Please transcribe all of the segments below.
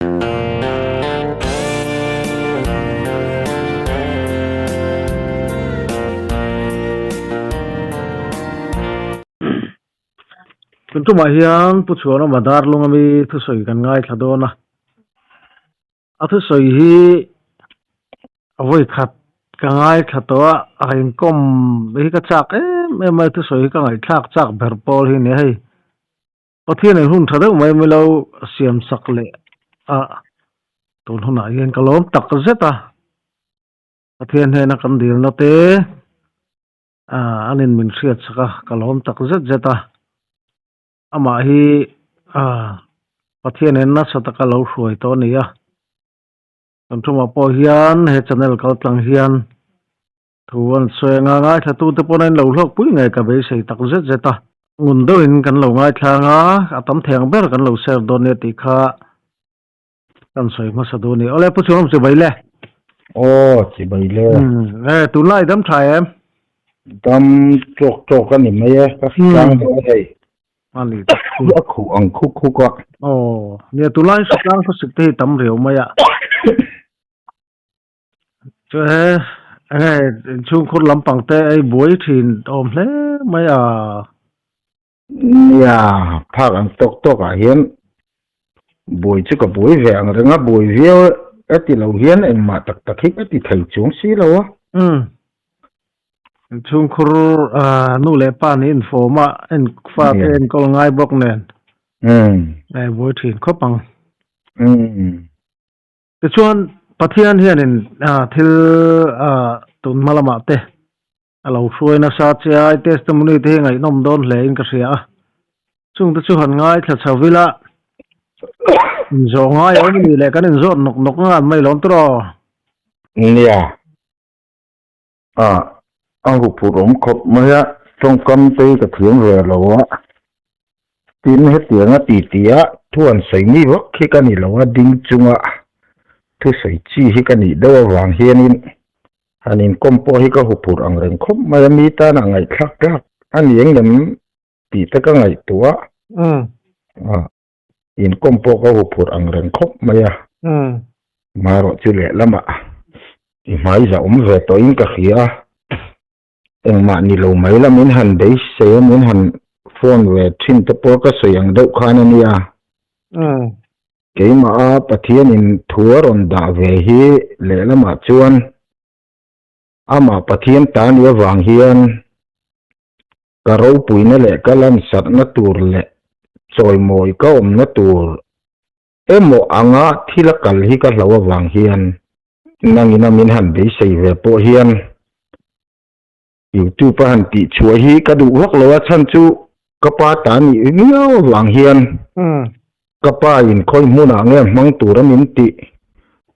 Tun tumah hian Pu Chhuanawma Darlung ami thusawi kan ngaithla dawn a. A thusawi hi a vawi khat ka ngaithla tawh a, a inkawm hi ka chak em em a, thusawi hi ka ngaihthlak chak ber pawl hi a ni a hei. Pathian in hun tha deuh mai mai lo siam sak leh a, tun hunah hian ka lawm tak zet a, Pathian hnena kan dilna te ah an in min hriat sak a, ka lawm tak zet zet a, amah hi ah Pathian in nasa taka lo hruai tawh a ni a, kan thumah pawh hian he channel kal tlang hian Thu an sawi anga ngaithlatute pawn a inlo hlawk pui ngei ka beisei tak zet zet a. Ngun deuhin kan lo ngaithlang a, a tam thei ang ber kan lo share dawn nia tih kha kan sawi hmasa duh a ni. Awle Pu Chhungawm chibai le. Aw chibai le. Umm e tunlai dam tha em? Dam tawk tawk a ni mai e, ka hritlang deuh a hei. A ni tak chu. A khuh ang khuk khuk a. Aw nia tunlai hritlang khawsik te hi tam riau mai a. Chu he enge inchhungkhur lampang te ei buai thin awm hle mai a. Nia, phak ang tawk tawk ah hian buai chu ka buai ve ang reng a, buai viau e ti lo hian engmah tak tak hi ka ti thei chuang si lo a. Umm, inchhungkhur nu leh pa nih infawm a, en fa te enkawl ngai bawk nen. Umm. Ei buai thin khawp ang. Umm. Tichuan, Pathian hianin thil tun hma lamah te a lo hruai nasa che a, i testimony te hi ngaihnawm dawn hle in ka hria a. Chungte chu han ngaithla chho ila, inzawh ngai a awm a nih leh kan inzawt nawk nawk ngan mai lawm tawh. Nia, a a huphurh awm khawp mai a, tawngkam te hi ka thiam ve lo a, tin hetianga ti ti a thu han sawi mi vak hi ka ni lo a, ding chunga thu sawi chi hi ka nih deuh avang hianin han inkawm pawh hi ka huphurh ang reng khawp mai a, mi tana ngaihthlak tlak a ni eng em tih te ka ngaihtuah a, inkawm pawh ka huphurh ang reng khawp mai a. Marawh chu lehlamah i hmai za awm ve tawhin ka hria a, engmah ni lo mai la min han beisei a, min han phone ve thin te pawh ka sawi ang deuh khan a nia. Keimah a Pathianin thu a rawn dah ve hi lehlamah chuan amah Pathian ta ni avang hian Ka ropuina leh ka lansarhna tur leh chawimawi ka awmna tur emaw anga thil a kal hi ka hlo avang hian nangina min han beisei ve pawh hian YouTube a han tih chhuah hi ka duh vak lo a, chhan chu ka pa ta nih miau avang hian Ka pa in khawi hmunah nge hmang tura min tih?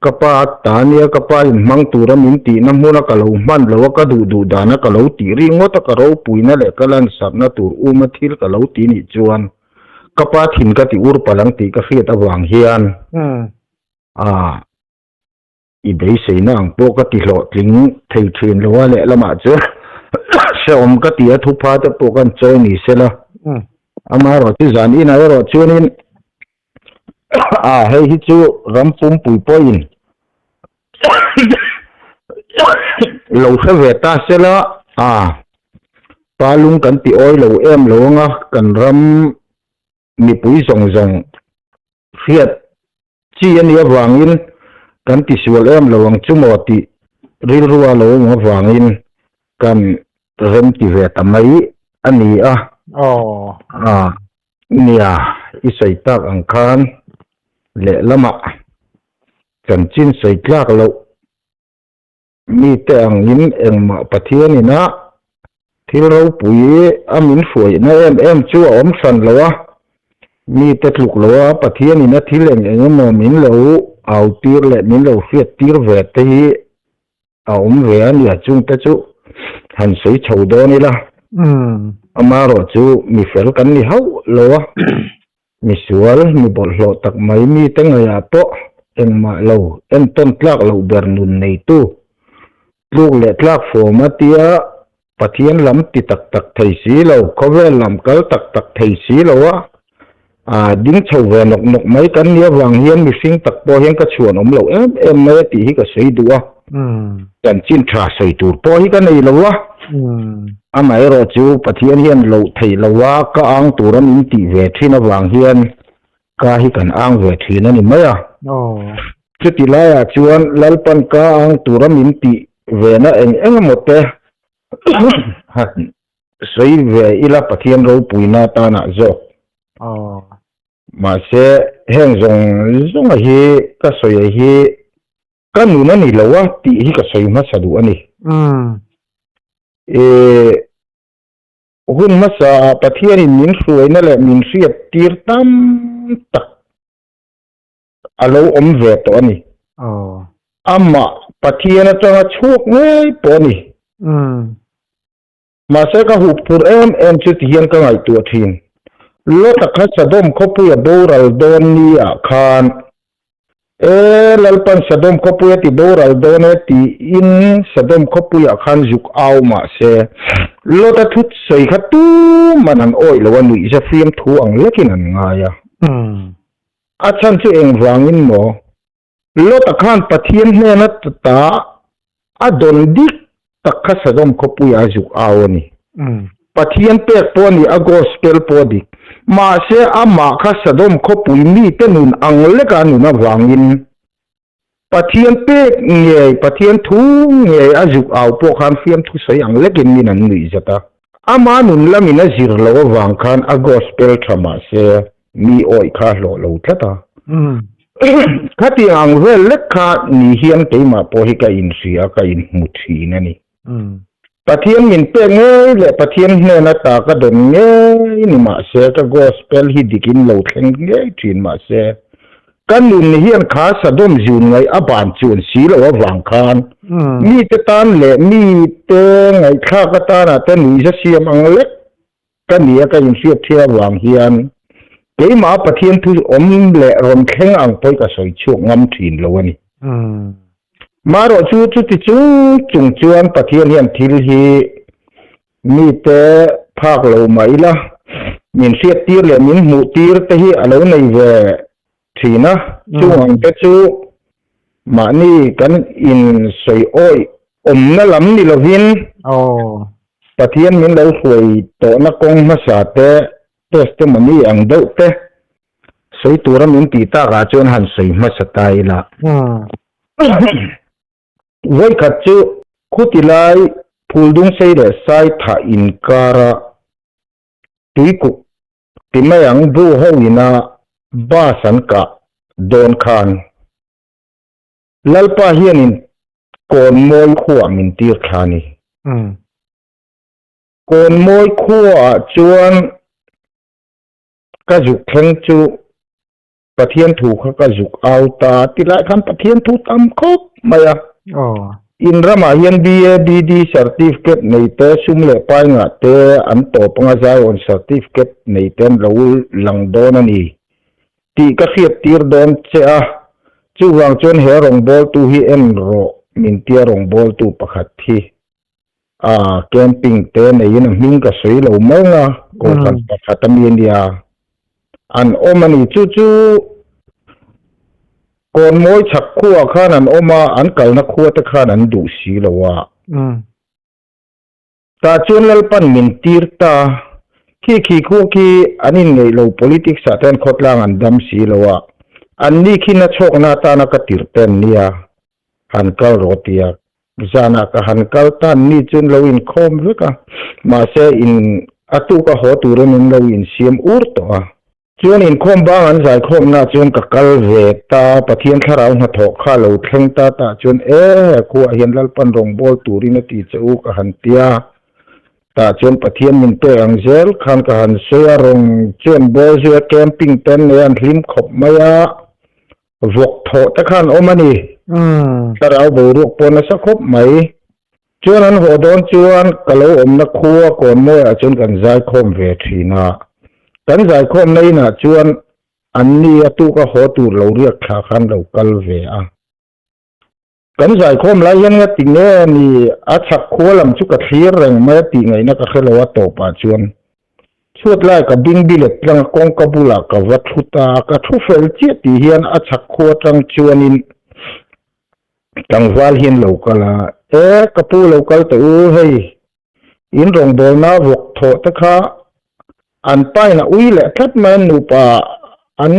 Ka pa ta nia ka pa in hmang tura min tihna hmuna ka lo hman lo a, ka duh duh dana ka lo tih ringawt a, ka ropuina leh ka lansarhna tur uma thil ka lo ti nih chuan ka pa thin ka ti ur palh ang tih ka hriat avang hian a i beiseina ang pawh ka ti hlawhtling thei thin lo a, lehlamah chuan hrehawm ka ti a, thupha te pawh kan chawi ni sela, amaherawh chu zan inah erawh chuanin a hei hi chu ram pumpui pawhin lo hre ve ta sela a pa lung kan ti awi lo em lo anga kan ram mipui zawng zawng hriat chi a nih avangin kan tisual em lo ang chu maw tih rilru a lo awm avangin kan rem ti ve ta mai a ni a. Aw. A, nia, i sawi tak ang khan lehlamah chanchin sawi tlak loh Mite angin engmah Pathian ina thil ropui a min hruaihna em em chu a awm hran lo a, mite tluk lo a Pathian ina thil eng eng emaw min lo au tir leh min lo hriat tir ve te hi a awm ve a nia chungte chu han sawi chho dawn ila. Amaherawh chu mi fel kan ni hauh lo a. Misual, mi bawlhhlawh tak mai mite ngaihah pawh engmah lo entawn tlak loh ber nun neitu, tluk leh tlak fawm a tia Pathian lam ti tak tak thei si lo, khawvel lam kal tak tak thei si lo a, A ding chho ve nawk nawk mai kan nih avang hian mihring tak pawh hian ka chhuan awm lo em em mai a tih hi ka sawi duh a. Chanchin tha sawi tur pawh hi ka nei lo a. Amaherawh chu Pathian hian loh theih lo a ka ang tur a min tih ve thin avang hian ka hi kan ang ve thin a ni mai a. Chuti laiah chuan Lalpan ka ang tur a min tih ve na eng eng emaw te sawi ve ila Pathian ropuina atanah zawk. Mahse heng zawng zawnga hi ka sawi hi ka nun a ni lo a tih hi ka sawi hmasa duh a ni. Ih hun hmasa ah Pathianin min hruaina leh min hriat tir tam tak a lo awm ve tawh a ni. Amah Pathian atanga chhuak ngei pawh a ni. Mahse ka hup phur em em chu ti hian ka ngaihtuah thin. Lota kha Sodom khawpuia boral dawn ni ah khan, E, Lalpan Sodom khawpui a ti boral dawn e tiin Sodom khawpuiah khan zuk au mahse, Lota thu sawi kha tuman an awih lo a nuihza fiam thu ang lekin an ngai a. A chhan chu engvangin maw? Lota khan Pathian hnena ta a dawn dik tak kha Sodom khawpuiah a zuk au a ni. Pathian pek pawh a ni, a gospel pawh a dik. Mahse, amah kha Sodom khawpui mite nun ang leka a nun avangin Pathian pek ngei, Pathian thu ngei a zuk au pawh khan fiamthu sawi ang lekin min an nuih zat a. Ama nun lamin a zir loh avang khan a gospel tha mahse mi awih kha a hlawh lo tlat a. Khatiang ang vel lek kha ni hian keimah pawh hi ka inhria a, ka inhmu thin a ni. Pathian min pek ngei leh Pathian hnen ata ka dawn ngei ni mahse ka gospel hi dikin lo thleng ngei thin mahse ka nun hian kha Sodom zun ngaih a ban chuan si lo avang khan mite tan leh mite ngaihthlak atana te nuihza siam ang lek ka ni a ka inhriat thiam avang hian keimah Pathian thu awm leh rawn thleng ang pawh hi ka sawi chhuak ngam thin lo a ni. Marawh chu chuti chung chung chuan Pathian hian thil hi mite phak lo mah ila min hriat tir leh min hmuh tir te hi a lo nei ve thin a, chung ang te chu mahni kan insawi awih awmna lam ni lovin Pathian min lo hruai tawhna kawng hmasa te testimony ang deuh te sawi tura min tih takah chuan han sawi hmasa ta ila. Vawikhat chu khuti lai Phuldungsei leh Saithah inkara tuikuk Ti mai ang, bu ho ina bus an kah dawn khan Lalpa hianin Kawnmawi khuaah min tir thla a ni. Kawnmawi khuaah chuan ka zuk thleng chu Pathian thu kha ka zuk au ta ti lai khan Pathian thu tam khawp mai a. In ramah hian BA, BD certificate nei te, sum leh pai ngah te an tawp anga Zion certificate nei te an lo lang dawn a ni tih ka hriat tir dawn che a. Chuvang chuan he rawngbawltu hi en rawh min tia rawngbawltu pakhat hi a camping te neiin a hming ka sawi lo mai anga kohhran pakhat a mi a nia an awm a ni. Chu chu Kawnmawi chhak khuaah khan an awm a, an kalna khua te khan an duh si lo a. Tah chuan Lalpan min tir ta. Khi khi khua khi an inngeih lo politics ah te an khawtlang an dam si lo a, an ni khi na chhawkna atana ka tirh te an nia, han kal rawh tia Zanah ka han kal tan ni chuan lo inkhawm vek a, mahse in a tuk a haw turin an lo insiam ur tawh a. Chuan inkhawm bang an zaikhawmnaah chuan ka kal ve ta, Pathian thlarau hnathawh kha lo thleng ta tah chuan e, khuaah hian Lalpan rawngbâwl turin a ti che u ka han ti a, tah chuan Pathian min pek ang zel khan ka han sawi a, rawng chuan bawl zui a, camping te an nei a, an hlim khawp mai a. Vawk thawh te khan awm a ni. Thlarau boruak pawh nasa khawp mai. Chuan an haw dawn chuan ka lo awmna khua Kawnmawiah chuan kan zaikhawm ve thin a. Kan zaikhawmna inah chuan anni a tuka haw tur lo riak thla khan lo kal ve a. Kan zaikhawm lai hian nga ti nge ni a chhak khua lam chu ka thlir reng mai a tih ngaihna ka hre lo a tawpah chuan. Chhuat lai ka bingbilet tlang a kawngka bulah ka va thu ta a, ka thu fel chiah tih hian a chhak khua atang chuanin tlangval hian lo kal a, E ka pu lo kal teh u, hei in rawngbawlna vawk thawh te kha an pain a ui leh tlat mai a, nupa an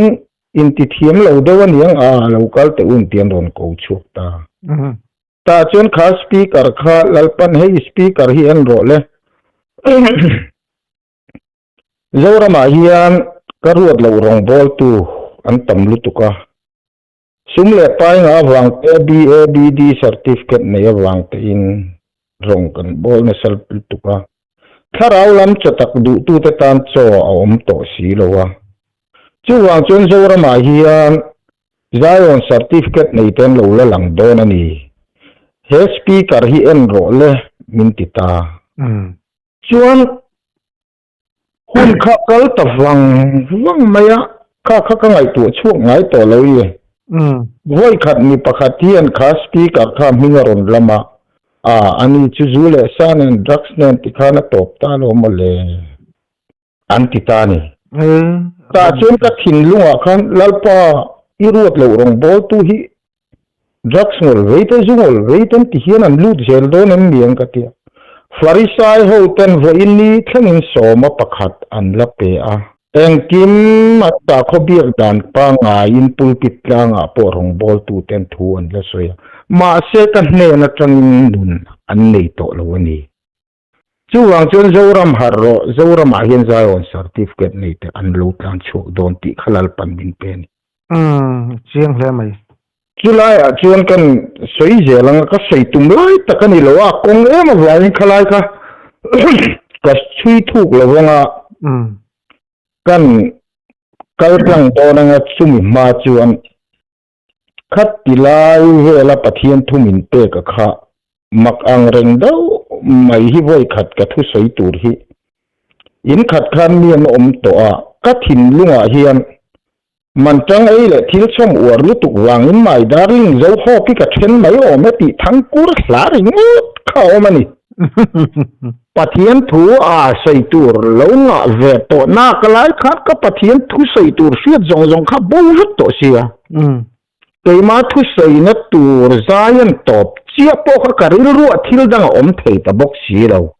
intithiam lo deuh aniang a, lo kal teh u inti an rawn ko chhuak ta. Tah chuan kha speaker kha Lalpan hei speaker hi en rawh le. Zoramah hian ka ruat loh rawngbawltu an tam lutuk a. Sum leh painga avang te BABD certificate nei avang tein rawng kan bawl nasa lutuk a. Thlarau lam chaw tak duhtute tan chaw a awm tawh si lo a. Chuvang chuan Zoramah hian Zion certificate nei ten lo la lang dawn a ni. He speaker hi en rawh le min ti ta. Chuan hun kha kal ta vang vang mai a, kha kha ka ngaihtuah chhuak ngai tawh lo i. Vawi khat mi pakhat hian kha speaker kha hming a rawn lam a, a ani chu zu leh sa nen drugs nen tikhan a tawp ta lo maw le. An ti ta a ni. Tah chuan ka thinlungah khan Lalpa i ruat loh rawngbawltu hi drugs ngawl vei te, zu ngawl vei ten ti hian an lut zel dawn em ni ang ka ti a. Farisai ho ten vawiin ni thlengin sawma pakhat an la pe a. Engkim an sakhaw biak dan pangaiin pulpit tlangah pawh rawngbawltu ten thu an la sawi a. Mahse ka hnen atangin nun an nei tawh lo a ni. Chuvang chuan Zoram harh rawh, Zoramah hian Zion certificate nei te an lo tlan chhuak dawn tih kha Lalpan min pe a ni. Umm, chiang hle mai. Chulaiah chuan kan sawi zel ang a, ka sawi tum lai tak a ni lo a, kawng em avangin khalai kha ka chhui thuk lo vang a, kan kal tlang dawn anga chumi hma chuan Khati lai vela Pathian thu min pek a kha mak ang reng deuh mai hi vawi khat ka thu sawi tur hi in khat khan mi an awm tawh a, ka thinlungah hian man tang ei leh thil chhawm uar lutuk vangin my darling zo hawk hi ka then mai awm e tih thang kur hla ringawt kha a awm a ni. Pathian thu a sawi tur lo ngah ve tawh nak lai khan ka Pathian thu sawi tur hriat zawng zawng kha bo vek tawh sia. Keimah thu sawina tur zai an tawp chiah pawh kha ka rilruah thil dang a awm thei ta bawk si lo.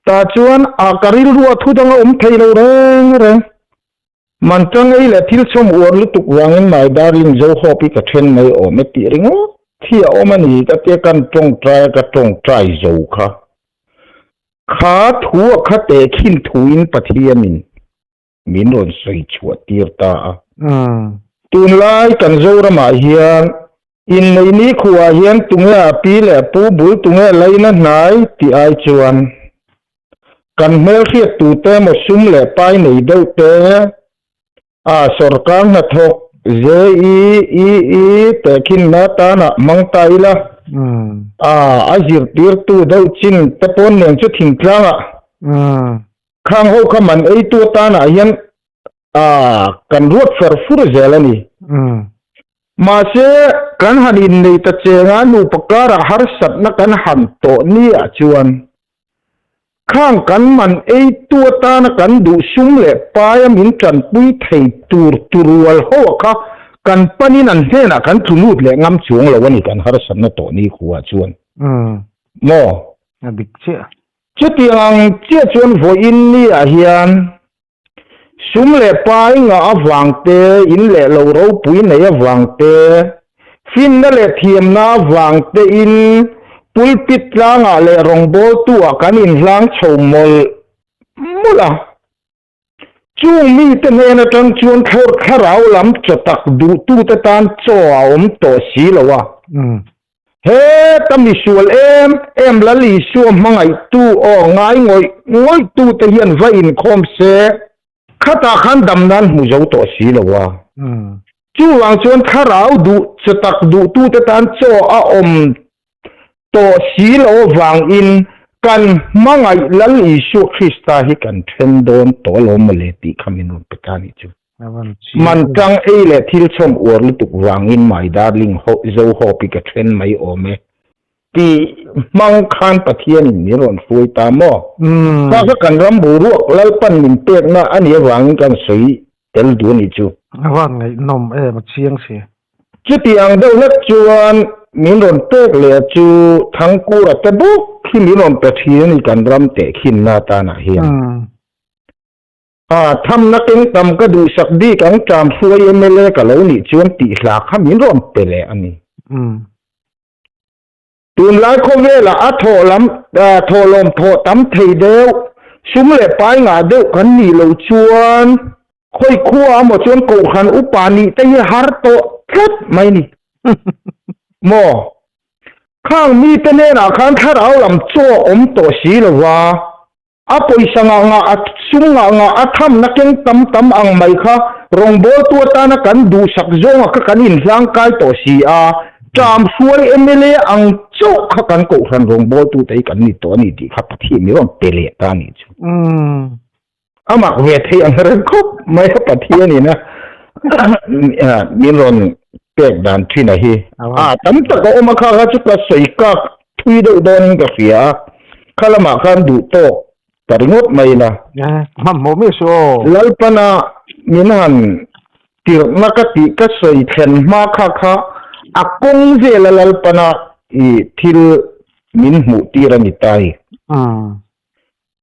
Tah chuan a ka rilruah thu dang a awm thei lo reng reng. Man tang ei leh thil chhawm uar lutuk vangin my darling zo hope hi ka then mai awm e tih ringawt hi a awm a ni ka tia kan tawngtai a ka tawngtai zo kha kha thu a kha tehkhin thuin Pathianin min rawn sawi chhuah tir ta a. Tunlai kan Zoramah hian inneih nikhuah hian tunge a pi leh a pu bul tunge laina hnai tih ai chuan Kan hmelhriat tute emaw sum leh pai nei deuh te a sawrkar hnathawk JEEE tehkhinna tanah hmang ta ila a a zirtirtu deuh chin te pawn nen chu thingtlangah khang ho kha man eitu atanah hian a kan ruat fer fur zel a ni. Mahse kan han innei ta chenga nupa karah harsatna kan han tawh niah chuan Khang kan man eitu atana kan duh sum leh paia min tanpui thei tur turual ho a kha kan panin an hnenah kan tlu lut leh ngam chuang lo a ni kan harsatna tawh ni khuah chuan. Maw? A dik chiah. Chutiang ang chiah chuan vawiin niah hian Sum leh pai ngah avang te, in leh lo ropui nei avang te, finna leh thiamna avang tein pulpit tlangah leh rawngbawltuah kan inhlang chho mawlh mawlh a. Chung mite hnen atang chuan thlawr thlarau lam chaw tak duhtute tan chaw a awm tawh si lo a. Heta misual em em Lal Isua hmangaihtu aw ngai ngawih ngawihtu te hian va inkhawm se, khatah khan dam nan hmu zo tawh si lo a. Chuvang chuan thlarau duh chaw tak duhtu te tan chaw a awm tawh si lo avangin kan hmangaih Lal Isua Krista hi kan then dawn tawh alawm mawle tih kha min rawn pe ta nih chu. Man tang ei leh thil chhawm uar lutuk vangin my darling ho zo hope i ka then mai awm e. Tih hmang khan Pathianin min rawn hruai ta maw? Kha kha kan ram boruak Lalpan min pekna a nih avangin kan sawi tel duh a nih chu. A van ngaihnawm em a chiang si. Chuti ang deuh hlek chuan min rawn pek leh chu Thangkura te bawk hi min rawn pe thin a ni kan ram tehkhinna atanah hian. A thamna keng tam ka duhsak bik ang ṭam hruai mla ka lo nih chuan tih hla kha min rawn pe leh a ni. Tunlai khawvelah a thawh lam thawhlawm thawh tam thei deuh, sum leh pai ngah deuh kan nih loh chuan khawi khua emaw chuan kohhran upa nih te hi har tawh tlat mai ni maw? Khang mite hnenah khan thlarau lam chaw a awm tawh si lo va. A pawisa ngah ngah, a sum ngah ngah, a thamna keng tam tam ang mai kha rawngbawltu atana kan duhsak zawnga kha kan inhlangkai tawh si a, ṭam hruai mla ang chauh kha kan kohhran rawngbawltute hi kan ni tawh a ni tih kha Pathian mi rawn pe leh ta a nih chu. A mak ve thei ang reng khawp mai a Pathianin a min rawn pek dan ṭhin a hi. A tam tak a awm a kha kha chu ka sawi kak thui deuh dawnin ka hria a, kha lamah khan duh tawk ta ringawt mai ila. Hmanhmawh miah suh aw. Lalpana min han tirhna ka tih ka sawi thlen hma kha kha a kawng vela Lalpana i thil min hmuh tir a ni ta hi.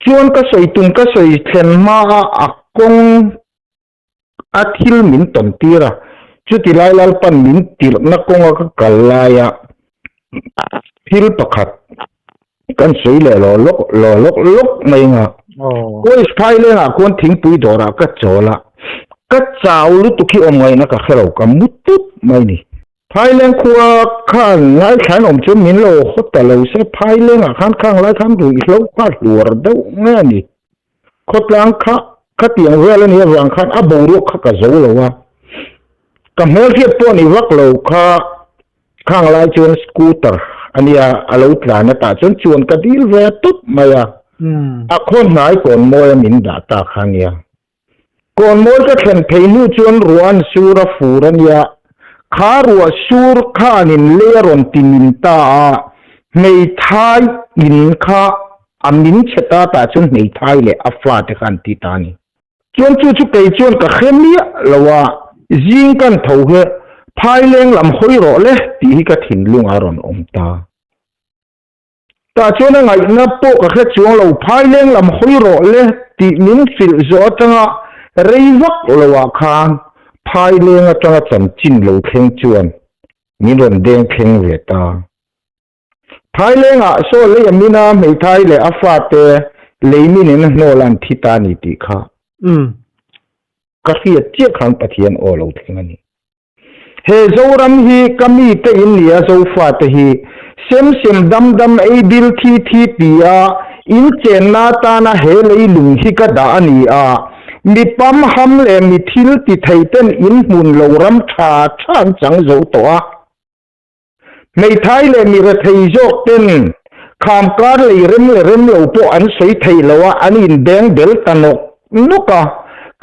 Chuan ka sawi tum ka sawi thlen hma a a kawng a thil min tawn tir a, chuti lai Lalpan min tirhna kawnga ka kal laia thil pakhat kan sawi leh law lawk law lawk lawk mai anga West Thailand ah khuan thingpui dawrah ka chawl a, ka chau lutuk hi awm ngaihna ka hre lo, ka mu tut mai ni. Thailand khua khan ngaithlain awm chu min lo haw ta lo se, Thailand ah khan khang lai khan ruihhlo kha hluar deuh nge a ni. Khawtlang kha khatiang vel a nih avang khan a boruak kha ka zo lo a, ka hmelhriat pawh ni vak lo kha khang lai chuan scooter a nia a lo tlan a tah chuan chuan ka dil ve tawp mai a, a khaw hnai kawn mawi a min dah ta kha a nia. Kawn mawi ka thlen phei hnu chuan ruah an sur a fur a nia, kha ruah sur khanin lei a rawn ti min ta a, hmeithai in kha a min chhe ta tah chuan hmeithai leh a fate kha an ti ta a ni. Chuan chu chu kei chuan ka hre miah lo a, zing kan tho hi phaileng lam hawi rawh le tih hi ka thinlung a rawn awm ta. Tah chuan a ngaihna pawh ka hre chuang lo, phaileng lam hawi rawh le tih min hrilh zawh atanga rei vak loah khan phaileng atanga chanchin lo thleng chuan min rawn deng thleng ve ta. Phailengah saw lei a min a, hmeithai leh a fate lei minin a hnawl an thi ta ni tih kha ka hriat chiah khan Pathian aw lo thleng a ni. He Zoram hi ka mite in nia Zofate hi sem sem dam dam ei bil thi thi ti a in chenna atana he leilung hi ka dah a ni a, mi pam ham leh mi thil ti thei ten in hmun lo ram tha tha an chang zo tawh a. Hmeithai leh mi rethei zawk ten kham kar lei rem leh rem lo pawh an sawi thei lo a, an inbeng bel ta nawk nawk a.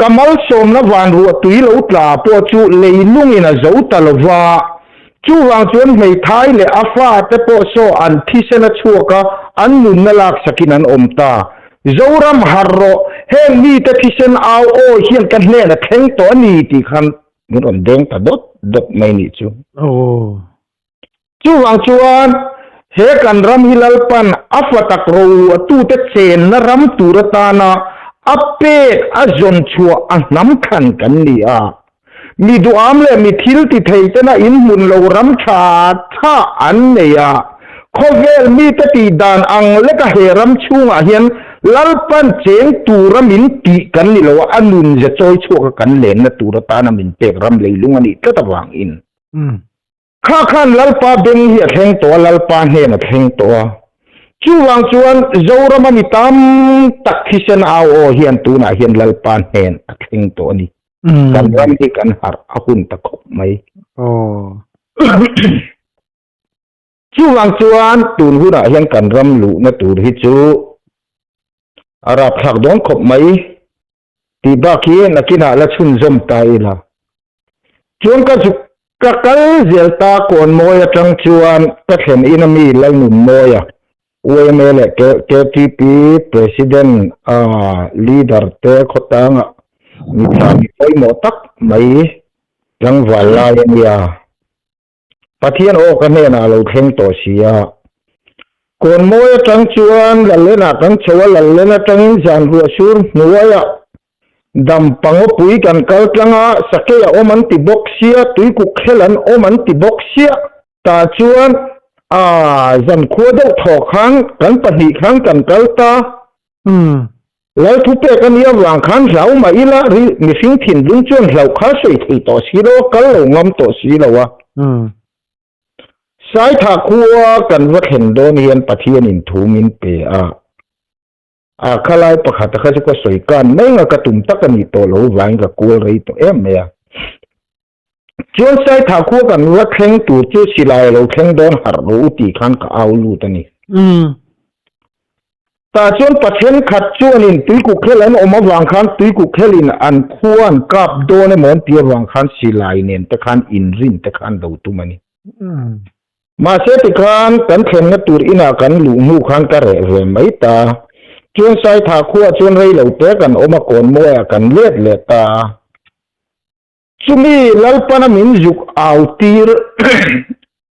Ka malsawmna van ruah tui lo tla pawh chu leilungin a zo ta lo va. Chuvang chuan hmeithai leh a fate pawh saw an thisen a chhuak a, an nunna laksakin an awm ta. Zoram harh rawh, heng mite thisen au aw hian ka hnen a thleng tawh a ni tih khan Min rawn deng ta dawt dawt mai nih chu. Chuvang chuan he kan ram hi Lalpan a fatak ro atute chenna ram tur atana a pek a zawn chhuah a hnam thlan kan ni a. Mi duham leh mi thil ti thei tena inhmun lo ram tha tha an nei a. Khawvel mite tih dan ang leka he ram chhungah hian Lalpan cheng tura min tih kan ni lo a, a nun ze chawi chhuaka kan lenna tur atana min pek ram leilung a nih tlat avangin. Kha khan Lalpa beng hi a thleng tawh a, Lalpa hnen a thleng tawh a. Chuvang chuan Zorama mi tam tak thisen au aw hian tunah hian Lalpa hnen a thleng tawh a ni. Kan ram hi kan harh a hun ta khawp mai. Chuvang chuan tun hunah hian kan ram luhna tur hi chu a rapthlak dawn khawp mai tih bak hi nakinah la chhunzawm ta ila. Chuan ka zuk. Ka kal zel ta Kawnmawi atang chuan ka thlen in ami Lalnunmawia, yma leh KTP President a leader te khawtangah mitha mi pawimawh tak mai tlangval lai a nia. Pathian aw ka hnenah a lo thleng tawh si a. Kawnmawi atang chuan Lallenah kan chho a, Lallen atangin zan ruah sur hnuaiah dam pangawpui kan kal tlang a, sakei a awm an ti bawk sia, tuikuk khel an awm an ti bawk sia. Tah chuan a zankhua deuh thaw khan kan pahnih khan kan kal ta. Lal thupek a nih avang khan hlau mah ila ri mihring thinlung chuan hlauh kha sawi thei tawh si lo a, kal lo ngam tawh si lo a. Saitha khua kan va thlen dawn hian Pathianin thu min pe a, a khalai pakhat kha chu ka sawi kan mai nga ka tum tak a nih tawh lo vangin ka kual rei tawh em mai a. Chuan Saitha khua kan va thleng tur chu silai a lo thleng dawn harh rawh u tih khan ka au lut a ni. Tah chuan pa thenkhat chuanin tuikukkhel an awm avang khan tuikukhelin an khua an kap dawn emaw an tih avang khan silai nen te khan inrin te khan lo tum a ni. Mahse tikhan kan thlenna tur inah kan luh hnu khan ka reh ve mai ta. Chuan Saitha khua chuan rei lo te kan awm a kawnmawiah kan let leh ta. Chumi Lalpana min zuk au tir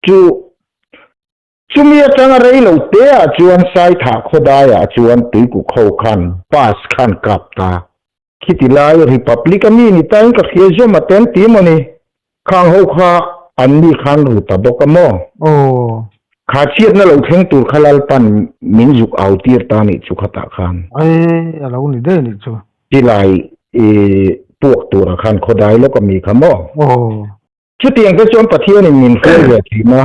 chu chumi atanga rei lo te ah chuan Saithah khawdai ah chuan tuikuk ho khan bus khan kap ta. Khiti lai Republic a mi ni ta in ka hria zawm a ten ti maw ni? Khang ho kha an mi khan ru ta bawk a maw? Aw. Kha chhiatna lo thleng tur kha Lalpan min zuk au tir ta nih chu khatah khan. Ai, a lo ni daih nih chu. Chilai i puak turah khan khawdai lawk a mi kha maw? Aw. Chutiang te chuan Pathianin min hruai ve thin a.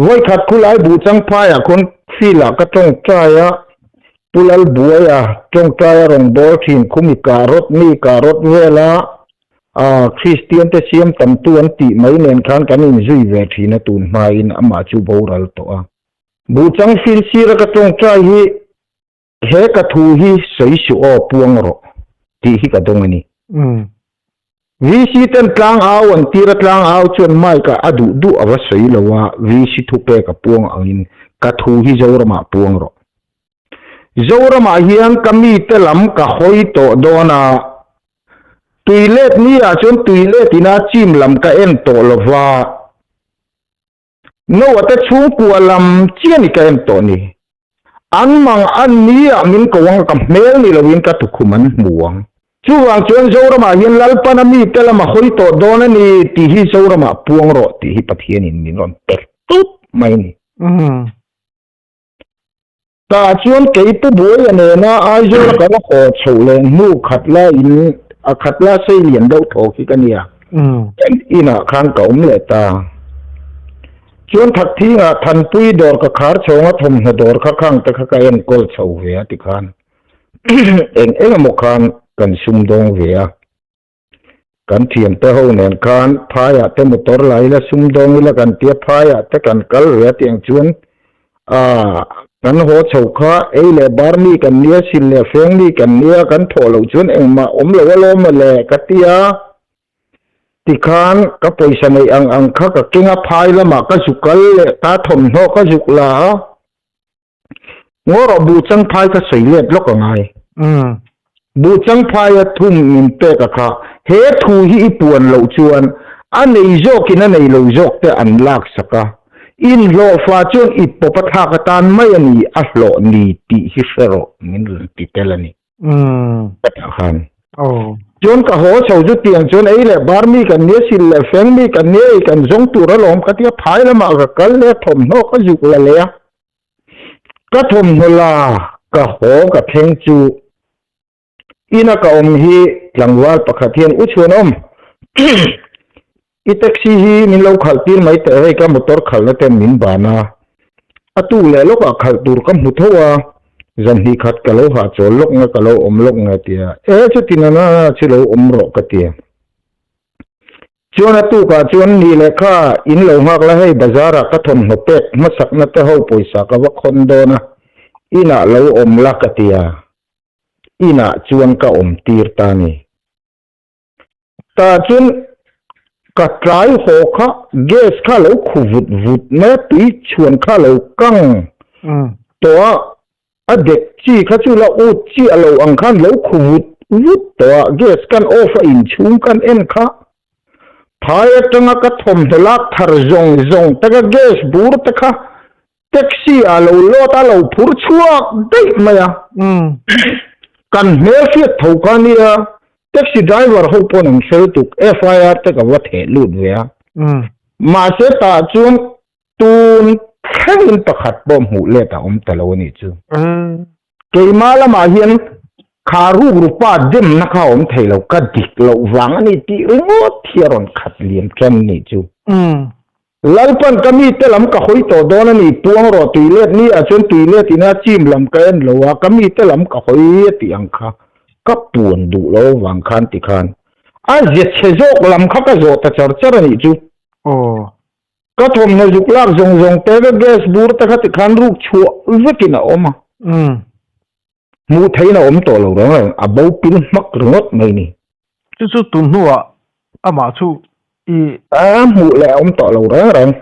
Vawikhat khulai buh changphaiah khawn field ah ka tawngtai a, Pu Lalbuaia tawngtai a rawn bawl thin khumi karot mi karot vela a Kristian te siam tamtu an tih mai nen khan kan inzui ve thin a tun hmain amah chu boral tawh a. Buh chang field sira ka tawngtai hi He ka thu hi sawi suh aw puang rawh tih hi ka dawng a ni. VC ten tlang au an tir a tlang au chuan mic ah a duh duh a va sawi lo a VC thu pek a puang angin ka thu hi Zoramah puang rawh. Zoramah hian ka mite lam ka hawi tawh dawn a, tuilet ni ah chuan tuilet ina chim lam ka en tawh lo va, Noah te chhungkua lam chiah ni ka en tawh ni. An mang an ni ah min ko ang ka hmel ni loin ka tukhum an hmu ang. Chuvang chuan Zoramah hian Lalpana mite lam a hawi tawh dawn a ni tih hi Zoramah puang rawh tih hi Pathianin min rawn pe tut mai a ni. Tah chuan kei Pu Buaia nena Aizawl a kan haw chhoh leh hnu khat la in a khat la sei lian deuh thaw khi ka nia. Inah khan ka awm leh ta. Chuan Thakthingah Thanpui dawr ka khar chhawng a thawmhnaw dawr kha khang te kha ka enkawl chho ve a tikhan eng eng emaw khan kan sumdawng ve a. Kan thiante ho nen khan phaiah te motor la ila sumdawng ila kan tia phaiah te kan kal ve a tiang chuan ah kan haw chho kha ei leh bar mi kan nia sil leh feng mi kan nia kan thawh loh chuan engmah awm lo alawm mawle ka tia tikhan ka pawisa neih ang ang kha ka keng a phai lamah ka zuk kal leh ta thawmhnaw ka zuk la a. Ngaw rawh buh changphai ka sawi let lawk a ngai. Buh changphaia thum min pek a kha he thu hi i puan loh chuan a nei zawkin a nei lo zawk te an lak sak a, inhlawhfa chuan i pawp a thlak atan mai a ni a hlawh ni tih hi hre rawh min rawn ti tel a ni. Ka tah khan. Chuan ka haw chho chu tiang chuan ei leh bar mi kan nia sil leh feng mi kan nia ei kan zawng tur alawm ka tia phai lamah ka kal leh a thawmhnaw ka zuk la leh a. Ka thawmhnaw la ka haw ka thleng chu ina ka awm hi tlangval pakhat hian u chhuanawm i taxi hi min lo khalh tir mai teh hei ka motor khalhna ten min ban a, a tu leh lawkah khalh tur ka hmu tho a, zan hnih khat ka lo hahchawl lawk nge ka lo awm lawk nge tia e chuti na na chu lo awm rawh ka tia. Chuan a tukah chuan ni leh kha in lo nghak la hei bazar ah ka thawmhnaw pek hmasakna te ho pawisa ka va khawn dawn a, inah lo awm la ka ti a, inah chuan ka awm tir ta ni. Tah chuan. Ka tlai haw kha gas kha lo khu vut vut mai a, tui chhuan kha lo kang tawh a, a dek chi kha chu la ut chi a lo ang khan lo khu vut vut tawh a, gas kan off a inchhung kan en kha phai atanga ka thawmhnaw lak thar zawng zawng te kha gas bur te kha taxi ah lo load a lo phur chhuak daih mai a, kan hmel hriat tho kha nia taxi driver ho pawn an hre lutuk FIR te ka va theh lut ve a, mahse tah chuan tun thlengin pakhat pawh hmuh let a awm ta lo a nih chu. Keimah lamah hian kha rukru pa demna kha a awm thei lo, ka dik loh vang a ni tih ringawt hi a rawn khat liam tan a nih chu. Lalpan ka mite lam ka hawi tawh dawn a ni, puang rawh tuilet ni ah chuan tuilet ina chim lam ka en lo a, ka mite lam ka hawi a tih ang kha ka puan duh lo vang khan ti khan a zia chhe zawk lam kha ka zawh ta char char a nih chu. Aw. Ka thawmhnaw zuk lak zawng zawng te ka gas bur te kha ti khan ruk chhuah vekin a awm a. Hmuh theihin a awm tawh lo reng reng, a bo pil hmak ringawt mai ni. Chu chu tun hnuah amah chu i. A hmuh leh a awm tawh lo reng reng.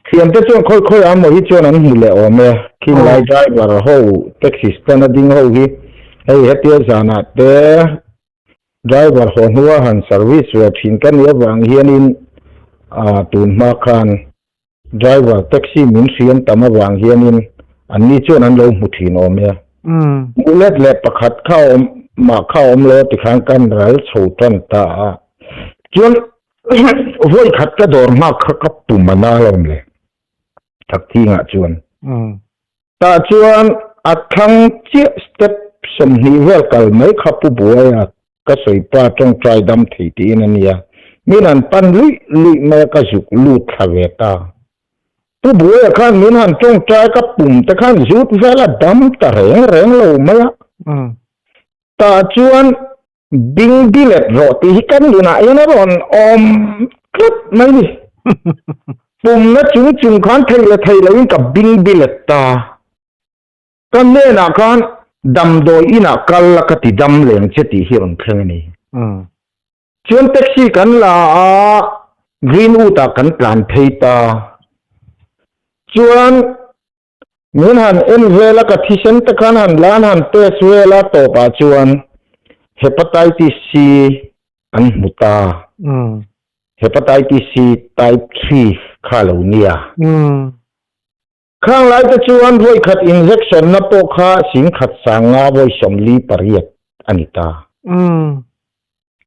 Thiamte chuan khawi khawi ah maw hi chuan an hmu leh awm e. Khing lai driver ho, taxi stand a ding ho hi hei hetia zanah te driver haw hnua han service ve thin ka nih avang hianin tun hma khan Driver taxi min hriam tam avang hianin anni chuan an lo hmu thin awm e. Bullet leh pakhat kha awm mah kha awm lo tikhan kan ral chho tan ta a. Chuan vawi khat ka dawr nghak kha ka pum a na lo le Thakthingah chuan. Tah chuan a thlang chiah step 20 vel kal mai kha Pu Buaia ka sawi pa tawngtai dam thei tiin a nia. Min han pan luih luih mai a ka zuk lut thla ve ta. Pu Buaia khan min han tawngtai ka pum te khan zut vel a dam ta reng reng lo mai a. Tah chuan Bing bilet rawh tih hi kan nunah hian a rawn awm tlat mai ni. Pumna chung chung khan thei leh thei loin ka bing bilet ta. Ka hnenah khan damdawi inah kal la ka ti dam leng che tih hi a rawn thleng a ni. Chuan taxi kan la a, Greenwood ah kan tlan phei ta. Chuan Min han en vel a, ka thisen te khan han lan han test vel a, tawpah chuan Hepatitis C an hmu ta. Hepatitis C type 3 kha lo nia. Khang lai te chuan vawi khat injection na pawh kha 10,000 sanga vawi 48 a ni ta.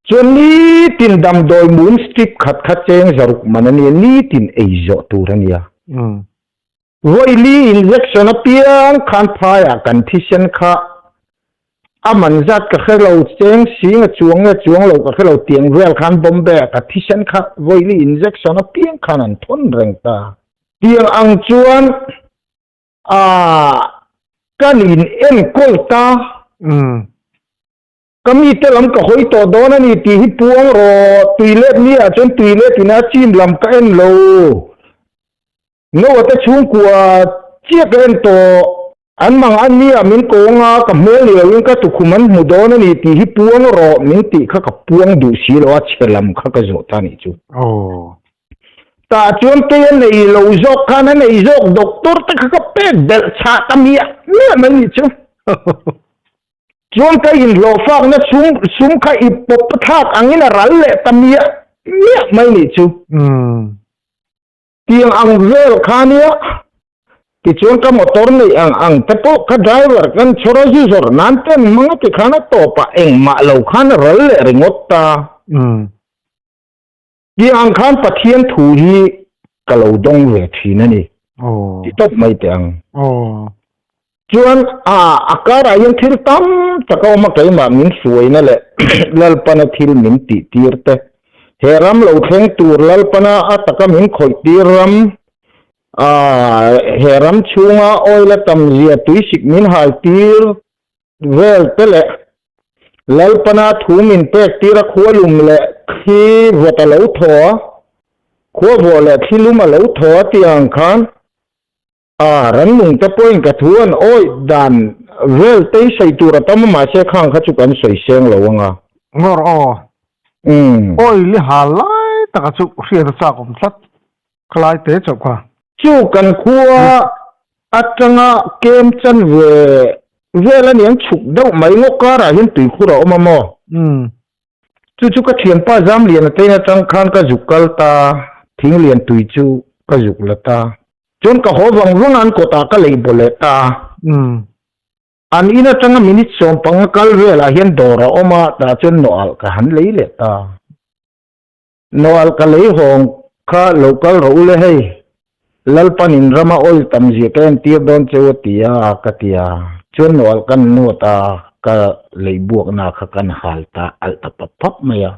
Chuan nitin damdawi mum strip khat kha cheng 600 man a nia, nitin ei zawh tur a nia. Vawi injection apiang khan phaiah kan thisen kha a man zat ka hre lo, cheng sing a chuang nge chuang lo ka hre lo, tiang vel khan Bombay ah ka thisen kha vawi injection apiang khan an thawn reng ta. Tiang ang chuan ah kan in enkawl ta. Ka mite lam ka hawi tawh dawn a ni tih hi puang rawh, tuilet ni ah chuan tuilet ina chim lam ka en lo. Noah te chhungkua chiah ka en tawh. An mang an nia min ko anga ka hmel ni loin ka tukhum an hmu dawn a ni tih hi puang rawh min tih kha ka puang duh si lo a chhe lam kha ka zawh ta nih chu. Tah chuan kei a nei lo zawk khan a nei zawk doctor te kha ka pek belh chhah ta miah miah mai nih chu. Chuan ka inhlawh fakna sum sum kha i pawp thlak angin a ral leh ta miah miah mai nih chu. Tiang ang vel kha nia, tichuan ka motor neih ang ang te pawh ka driver kan chhawr a zu zawrh nan ten hmang a ti khan a tawpah engmah lo khan a ral leh ringawt ta. Tiang ang khan Pathian thu hi ka lo dawng ve thin a ni ti tawp mai teh ang. Chuan a a karah hian thil tam tak a awm a, keimah min hruaina leh Lalpana thil min tih tir te, he ram lo thleng tur Lalpana a taka min khawih tir ram, a he ram chhunga oil a tam zia tuisik min hal tir vel te leh Lalpana thu min pek tir a khualum leh thli vawt a lo thaw a, khua vawh leh thli lum a lo thaw a tih ang khan A, rannung te pawhin ka thu an awih dan vel te hi sawi tur a tam a, mahse khang kha chu kan sawi seng lo ang a. Ngawr aw. Umm. Oil i hal lai taka chu hriat a chak awm tlat khalai te chauh kha. Chu kan khua atanga kem chan ve vel a niang chhuk deuh mai ngaw karah hian tuikhur a awm a maw? Chu chu ka thianpa Zamliana te in atang khan ka zuk kal ta, Thinglian tui chu ka zuk la ta. Chuan ka haw vang vang a an kawtah ka lei baw leh ta. An in atanga minute 15 kal velah hian dawr a awm a, tah chuan nawh alh ka han lei leh ta. Nawh alh ka lei hawng kha lo kal rawh u le hei, Lalpan in rama oil tam zia ka entir dawn cheu a ti a, ka ti a. Chuan nawh alh kan nawt a, ka lei buakna kha kan hal ta alh ta pap pap mai a.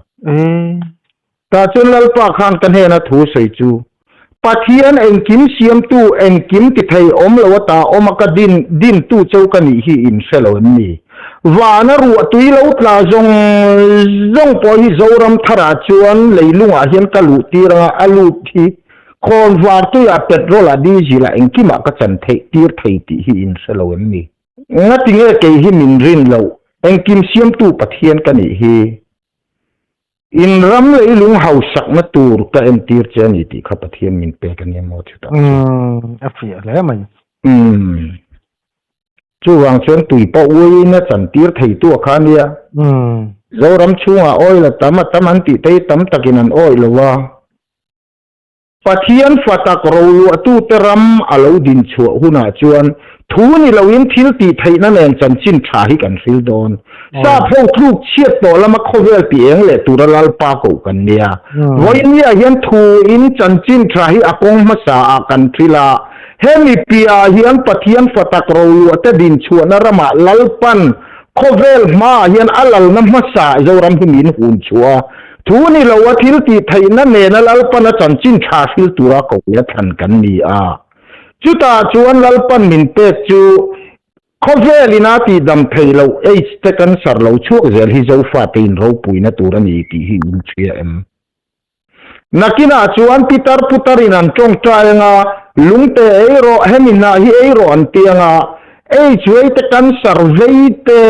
Tah chuan Lalpa khan ka hnena thu sawi chu, Pathian engkim siamtu, engkim ti thei awm lo ata awm a ka din dintu cheu ka nih hi in hre lo em ni? Vana ruah tui lo tla zawng zawng pawh hi Zoram tharah chuan leilungah hian ka luh tir anga a lut hi khawnvar tuiah petrol ah diesel ah engkimah ka chan theih tir thei tih hi in hre lo em ni? Ngatinge kei hi min rin loh, engkim siamtu Pathian ka nih hi. In ram leilung hausakna tur ka entir che a ni tih kha Pathian min pek a nia maw chutah chuan. Umm, a fiah hle mai. Umm, chuvang chuan tui pawh uiin a chantir theitu a kha a nia. Umm. Zoram chhungah oil a tam a tam an tih te hi tam takin an awih lo a. Pathian fa tak roluahtute ram a lo din chhuah hunah chuan thu ni loin thil tih theihna nen chanchin tha hi kan hril dawn. Sap ho tluk chhiat tawh lama khawvel ti eng leh tura Lalpa koh kan nia. Vawinia hian thu in chanchin tha hi a kawng hmasa ah kan hril a. Hemi piahah hian Pathian fa tak roluahte din chhuahna ramah Lalpan khawvel hmaah hian a lalna hmasa Zoram hi min hun chhuah a. Thu ni lo a thil tih theihna nena Lalpan a chanchin tha hril tura ko leh thlan kan ni a. Chutah chuan Lalpan min pek chu khawvel ina tihdam thei loh AIDS te cancer lo chhuak zel hi Zofate in ropuina tur a ni tih hi in hria em? Nakinah chuan pitar putar in an tawngtai anga lungte ei rawh hemi hnah hi ei rawh an ti anga AIDS vei te cancer vei te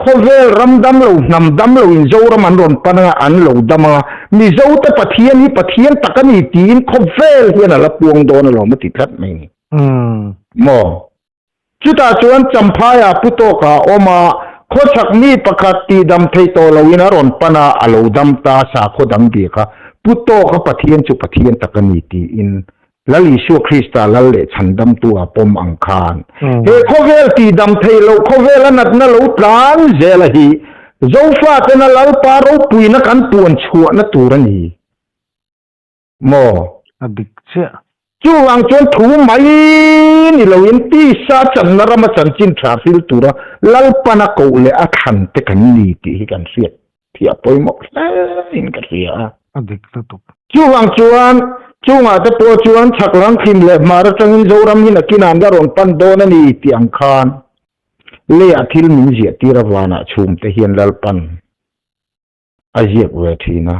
Khawvel ram dam lo, hnam dam lo in Zoram an rawn pan anga an lo dam anga, Mizo te Pathian hi Pathian tak a ni tiin khawvel hian a la puang dawn alawm a ti tlat mai ni. Maw? Chutah chuan Champhaiah Pu Tawka a awm a, khawchhak mi pakhat tihdam thei tawh loin a rawn pan a, a lo dam ta, sakhaw dang bik a, Pu Tawka Pathian chu Pathian tak a ni tiin Lal Isua Krista Lal leh Chhandamtu a pawm ang khan, he khawvel tihdam theih loh khawvela natna lo tlan zela hi Zofatena Lalpa ropuina kan puan chhuahna tur a ni maw? A dik chiah. Chuvang chuan thu mai ni loin tisa channa rama chanchin tha hril tura Lalpana koh leh a thlan te kan ni tih hi kan hriat Thiah pawimawh hle in ka hria a. A dik lutuk. Chuvang chuan chungah te pawh chuan chhak lam thim leh hmar atangin Zoram hi nakinah an la rawn pan dawn a ni tih ang khan leiah thil min ziah tir avanah chhum te hian Lalpan a ziak ve thin a.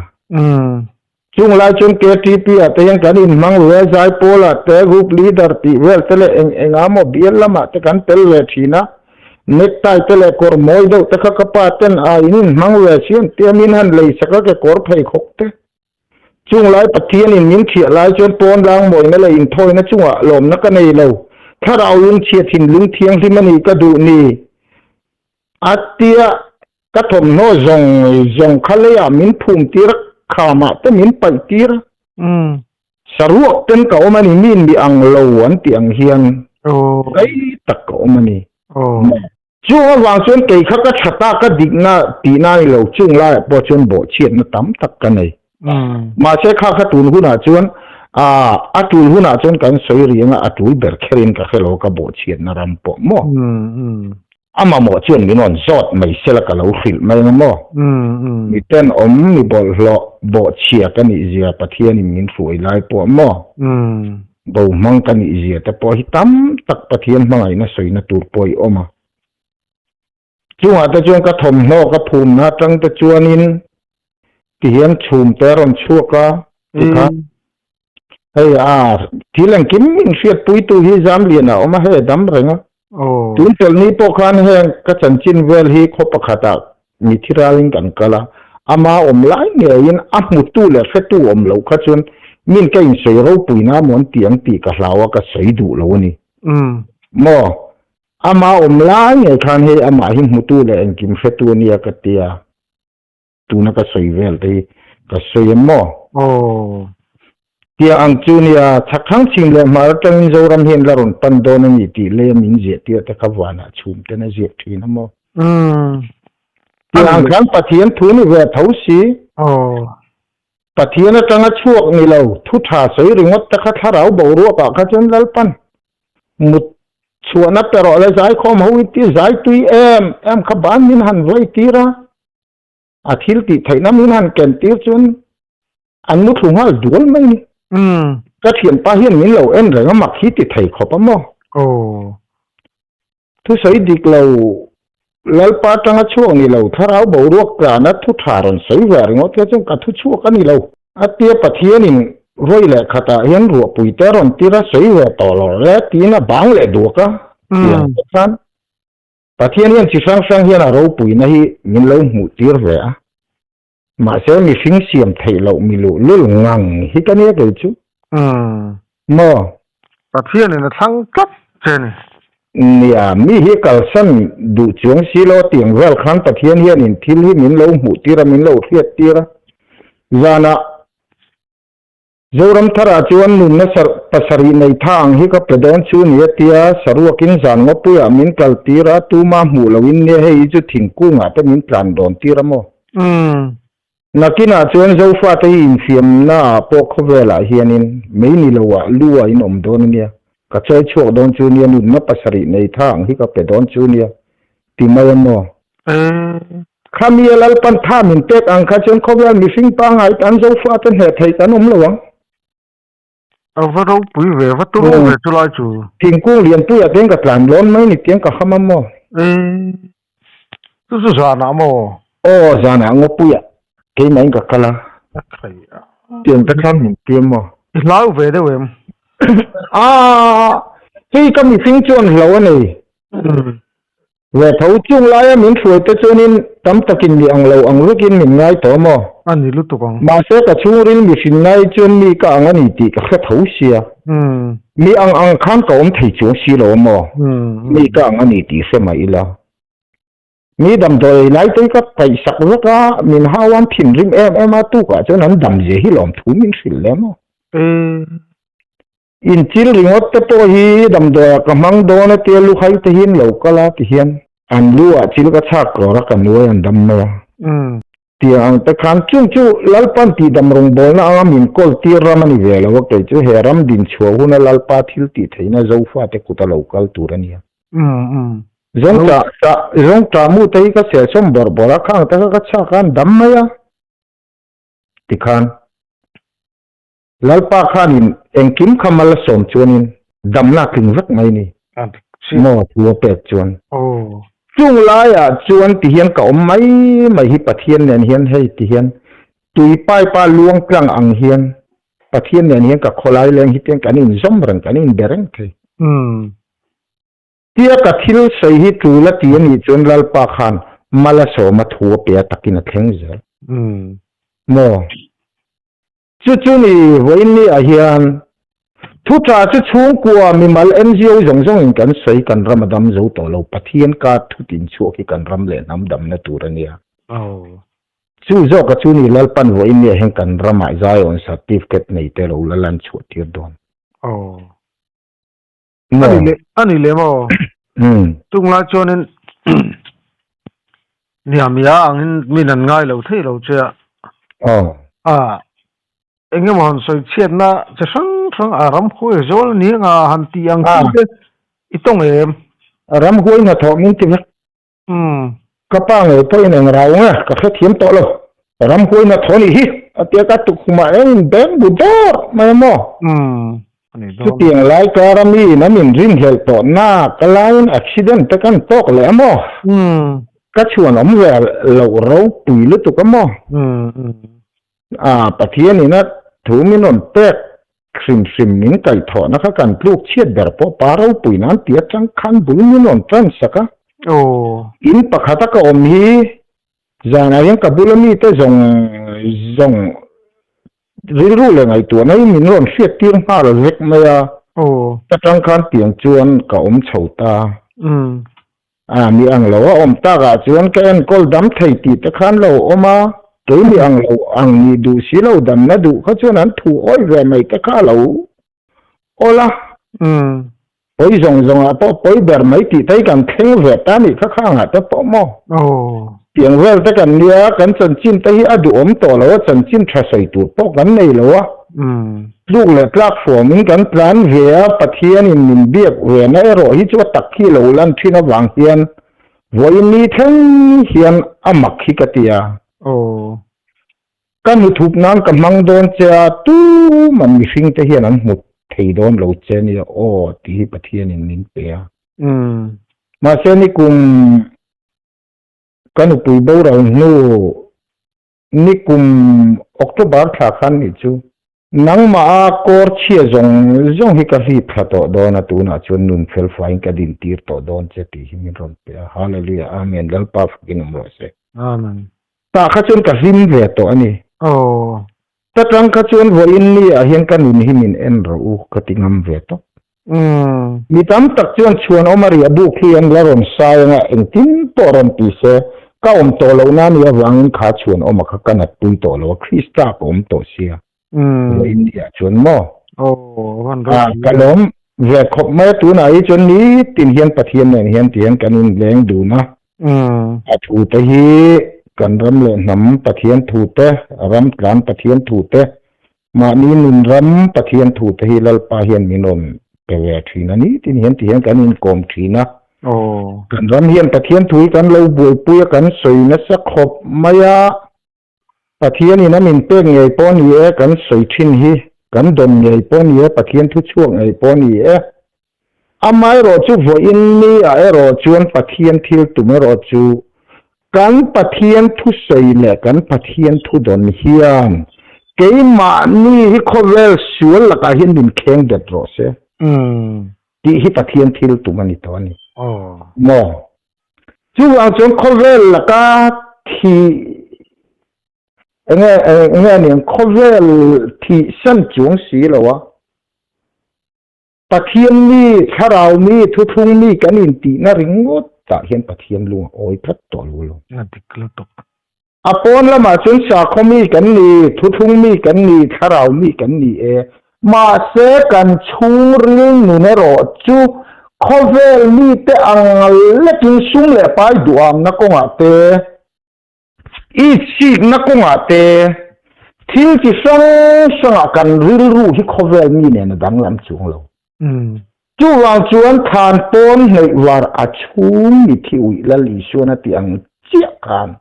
Chung lai chuan KTP ah te hian kan inhmang ve a, Zaipawl ah te, Group Leader tih vel te leh eng eng ah maw bial lamah te kan tel ve thin a. Necktie te leh kawr mawi deuh te kha ka pa ten a in inhmang ve si an tia min han lei sak a kekawr pheikhawk te. Chung lai Pathian in min thiah lai chuan pawn lang mawina leh inthawina chungah lawmna ka nei lo. Thlarau lungchhia thinlung thianghlim a nih ka duh ni. A tia Ka thawmhnaw zawng zawng kha leiah min phum tir a, khamah te min paih tir a. Saruak ten ka awm a ni, min mi ang lo an tih ang hian rei tak ka awm a ni. Chung avang chuan kei kha ka tha ta, ka dikna tihna a ni lo, chung laiah pawh chuan bawhchhiatna tam tak ka nei. Mahse kha kha tun hunah chuan a tul hunah chuan kan sawi rih anga a tul ber kherin ka hre lo ka bawhchhiatna ram pawh maw. A mamawh chuan min rawn zawt mai sela ka lo hrilh mai ang maw? Mi tenawm, mi bawlhhlawh, bawhchhia ka nih zia Pathianin min hruai lai pawh maw? Bo hmang ka nih zia te pawh hi tam tak Pathian hmangaihna sawina tur pawh i awm a. Chungah te chuan ka thawmhnaw ka phumna atang te chuanin tihian chhum te a rawn chhuak a, tikhan hei a thil engkim min hriatpuitu hi Zamlian a awm a, hei a dam reng a. Tun chawlhni pawh khan heng ka chanchin vel hi khaw pakhatah mi thi ralin kan kal a, Ama awm lai ngeiin a hmutu leh hretu awm loh kha chuan min ka insawi ropui na maw an ti ang tih ka hlau a, ka sawi duh lo a ni. Maw? Ama awm lai ngei khan hei amah hi hmutu leh engkim hretu a nia ka ti a, tuna ka sawi vel te hi ka sawi em maw? Aw. Tia ang chu nia, chhakthlang chhim leh hmar atangin Zoram hian la rawn pan dawn a ni tih leia min ziah tir te kha vanah chhum ten a ziak thin a maw? Tia ang khan Pathian thu ni ve tho si. Aw. Pathian atanga chhuak ni lo, thu tha sawi ringawt te kha thlarau boruak ah kha chuan Lalpan mut chhuahna pe rawh le zaikhawm ho i ti zai tui em em kha ban min han vai tir a, a thil tih theihna min han ken tir chuan An mu thlu nghal dual mai ni. Ka thianpa hian min lo en reng a mak hi ti thei khawp a maw? Aw. Thusawi dik lo, Lalpa atanga chhuak ni lo, thlarau boruak tlana thu tha rawn sawi ve ringawt kha chuan ka thu chhuak a ni lo. A tia Pathianin vawi leh khatah hian ruahpui te rawn tir a sawi ve tawh lo le tiin a bang leh duak a, tiang te khan Pathian hian chi hrang hrang hian a ropuina hi min lo hmuh tir ve a. Mahse mihring siam theih loh mi luh lul ngang hi ka nia kei chu. Maw? Pathianin a thlang tlat che ni. Nia, mi hi kalsan duh chuang si lo tiang vel khan Pathian hianin thil hi min lo hmuh tir a, min lo hriat tir a. Zanah Zoram tharah chuan nunna pasarih nei tha ang hi ka pe dawn chu ni a tia, saruakin zan ngawpuiah min kal tir a, tuma hmuh loin nia hei hi chu thingkungah te min tlan dawn tir a maw? Nakinah chuan Zofate hi infiamna ah pawh khawvelah hianin mei ni loah lu ah in awm dawn a nia, ka chawi chhuak dawn chu nia, nunna pasarih nei tha ang hi ka pe dawn chu nia ti mai a maw? Khami a Lalpan tha min pek ang kha chuan khawvel mihring pangngai tan Zofate hneh theih kan awm lo ang. A va ropui ve, va turu ve chu lai chu. Thingkung lianpuiah te hian ka tlan lawn mai ni tiang ka ham a maw? Chu chu zanah maw? Aw zanah ngawpuiah keimahin ka kal a. A khai a. Tiang te khan min tir maw? I hlau ve deuh em? Aa, hei ka mihring chuan hlo a nei. Ve tho chung laia min hruai te chuanin tam takin mi ang lo ang vekin min ngai tawh maw? A ni lutuk ang. Mahse ka chhungril mihring ngai chuan mi ka ang a ni tih ka hre tho sia. Mi ang ang khan ka awm thei chuang si lo maw? Mi ka ang a ni tih hre mah ila. Mi damdawi ei lai te hi ka paihsak vek a, min hau an thinrim em em a, tukah chuan an dam zia hi lawmthu min hrilh leh maw? Inchil ringawt te pawh hi damdawiah ka hmang dawn a tia luhai te hian lo kal a ti hian an lu ah chil ka chhak rawr a ka nuai an dam mai a. Tiang ang te khan chung chu Lalpan tihdam rawngbawlna anga min kawl tir ram a ni ve lo a kei chu he ram din chhuah huna Lalpa thil tih theihna Zofa te kut a lo kal tur a nia. Zawngṭah zawngṭah mu te hi ka sehsawm bawrh bawrh a khang te kha ka chhak a an dam mai a tikhan. Lalpa khanin engkim kha mal a sawm chuanin damna a tling vek mai ni maw thu a pek chuan. Chung laiah chuan ti hian ka awm mai mai hi Pathian nen hian hei ti hian tui pipe a luang tlang ang hian Pathian nen hian ka khawlai leng hi tiang kan inzawm reng kan inbe reng thei. Tia ka thil sawi hi tul a ti a nih chuan Lalpa khan mal a sawm a thu a pe a takin a thleng zel maw. Chu chu ni vawiin ni ah hian thu tha chu chhungkua mimal NGO zawng zawng in kan sawi kan ram a dam zo tawh lo Pathian ka thu tin chhuak hi kan ram leh hnam damna tur a nia. Chu zawk a chu ni Lalpan vawiin ni ah hian kan ram ah Zion certificate nei te lo la lan chhuah tir dawn. Maw? A ni leh maw? Tunglai chuanin Niamia angin min an ngai lo thei lo che a. A eng emaw han sawi chhiatna che hrang hrang a ramhuai zawl a ni anga han tih ang chi te i tawng em? Ramhuai hnathawh min ti vek. Ka pa ngei pawhin eng rau nge ka hrethiam tawh lo. Ramhuai hnathawh nih hi a tia ka tukhumah eng beng bu dawr mai a maw? Chutiang lai kara miin an inrinhlelh tawh nak laiin accident te kan tawk leh a maw? Ka chhuan awm ve loh ropui lutuk a maw? A Pathianin a thu min rawn pek hrim hrim min kaihthawhna kha kan tluk chhiat ber pawh pa ropui nan ti atang khan bul min rawn tan sak a. In pakhata ka awm hi. Zanah hian ka bula mite zawng zawng rilru leh ngaihtuahna hi min rawn hriat tir nghal vek mai a. Ta tang khan tiang chuan ka awm chho ta. A mi ang lo a awm takah chuan ka enkawl dam thei tih te khan lo awm a, kei mi ang lo ang nih duh si lo damna duh kha chuan an thu awi ve mai te kha a lo awl a. Pawi zawng zawngah pawh pawi ber mai tih te hi kan thleng ve ta nih kha khangah te pawh maw? Tiang vel te kan nia, kan chanchin te hi a duhawm tawh lo a, chanchin tha sawi tur pawh kan nei lo a. Tluk leh tlak fuamin kan tlan ve a, Pathianin min biak vena erawh hi chu a tak hi lo lan thin avang hian vawiin ni thleng hian a mak hi ka ti a. Ka hnu thup nan ka hmang dawn che a, tuman mihring te hian an hmu thei dawn lo che nia aw tih hi Pathianin min pe a. Mahse nikum ka nupui boral hnu nikum October thla khan nih chu nangmah a kawr chhia zawng zawng hi ka hlip thla tawh dawn a, tunah chuan nun fel faiin ka din tir tawh dawn che tih hi min rawn pe a. Hallelujah Amen Lalpa fakin awm rawh se. Amen. Tah kha chuan ka hlim ve tawh a ni. Aw. Ta tang kha chuan vawiin ni ah hian ka nun hi min en rawh u ka ti ngam ve tawp. Mi tam tak chuan chhuan awm a riah buk hi an la rawn sai anga engtin pawh rawn ti se, ka awm tawh loh na nih avangin kha chhuan awma kha ka nat pui tawh lo a, Krista ka awm tawh sia. Vawiin ni ah chuan maw? Ka lawm ve khawp mai a, tunah hi chuan nitin hian Pathian nen hian ti hian kan inleng dun a. A thu te hi kan ram leh hnam Pathian thu te, ram tlan Pathian thu te, mahni nun ram Pathian thu te hi Lalpa hian min rawn pe ve thin a, nitin hian ti hian kan inkawm thin a. Kan ram hian Pathian thu hi kan lo buaipui a, kan sawi nasa khawp mai a. Pathianin a min pek ngei pawh ni e, kan sawi thin hi, kan dawn ngei pawh ni e, Pathian thu chhuak ngei pawh ni e. Amaherawh chu vawiin ni ah erawh chuan Pathian thil tum erawh chu kan Pathian thu sawi leh kan Pathian thu dawn hian keimahni hi khawvel sual lakah hian min kheng bet rawh se tih hi Pathian thil tum a ni tawh a ni. Maw? Chuvang chuan khawvel laka thi enge enge a niang khawvel thih san chuang si lo a, Pathian mi, thlarau mi, thuthlung mi kan intihna ringawt tah hian Pathian lung a awi tlat tawh lo lo. A dik lutuk. A pawn lamah chuan sakhaw mi kan ni, thuthlung mi kan ni, thlarau mi kan ni e. Mahse kan chhungril nun erawh chu khawvel mite ang lekin sum leh pai duhamna kawngah te, itsikna kawngah te, thil chi hrang hrangah kan rilru hi khawvel mi nen a danglam chuang lo. Chuvang chuan thlan pawn hnaih var a chhung mi thi uih Lal Isuan a ti ang chiah khan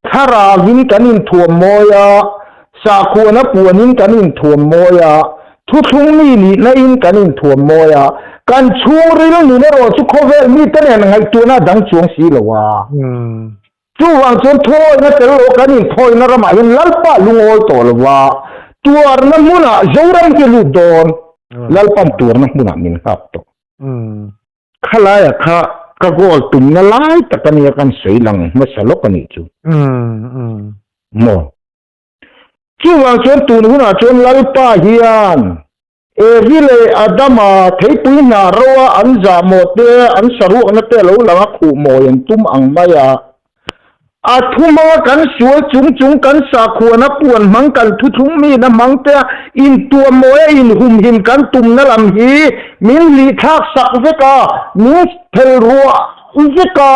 thlarauin kan inthuam mawi a, sakhuana puanin kan inthuam mawi a, thuthlung mi nihna in kan inthuam mawi a, kan chhungril nun erawh chu khawvel mite nen ngaihtuahna a dang chuang si lo a. Chuvang chuan thawina tel lo kan inthawina ramah hian Lalpa lungawi tawh lo va, tuarna hmunah Zoram hi a lut dawn. Lalpan tuarna hmunah min nghak tawh. Khalaia kha ka goal tumna lai tak a nia kan sawi lang hmasa lawk a nih chu. Maw? Chuvang chuan tun hunah chuan Lalpa hian Evi leh Adama theipui hnah roa an zahmawh te, an saruakna te a lo lang a, khuh mawi an tum ang mai a. A thu hmanga kan sual chung chung kan sakhuana puan hmang kan thuthlung mina hmang te a intuam mawi a inhumhim kan tumna lam hi min hlih thlak sak vek a, min phel ruah vek a,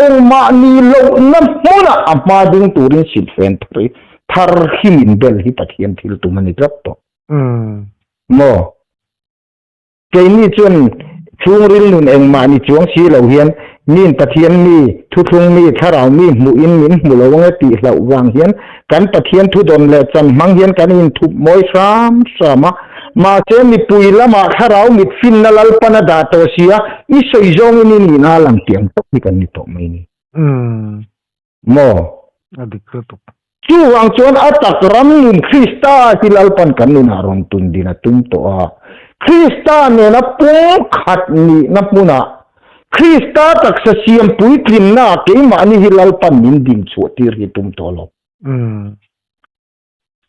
engmah ni lohna hmunah a hma ding turin silhfen thar hi min bel hi Pathian thil tum a ni tlat tawh. Maw? Keini chuan chhungril nun engmah ni chuang si lo hian min Pathian mi, thuthlung mi, thlarau mi hmuhin min hmu lo ange tih hlauh vang hian kan Pathian thudawn leh chan hmang hian kan inthup mawi hram hram a. Mahse mipui lamah thlarau mit finna Lalpan a dah tawh si a, i sawi zawngin i nihna a lang tiang tawp hi kan ni tawh mai ni. Maw? A dik lutuk. Chuvang chuan a tak ram nun Krista hi Lalpan kan nunah rawn tun din a tum tawh a. Krista nena pumkhat nihna hmunah Krista taksa siam puitlinnaah keimahni hi Lalpan min ding chhuahtir hi tum tawh lo.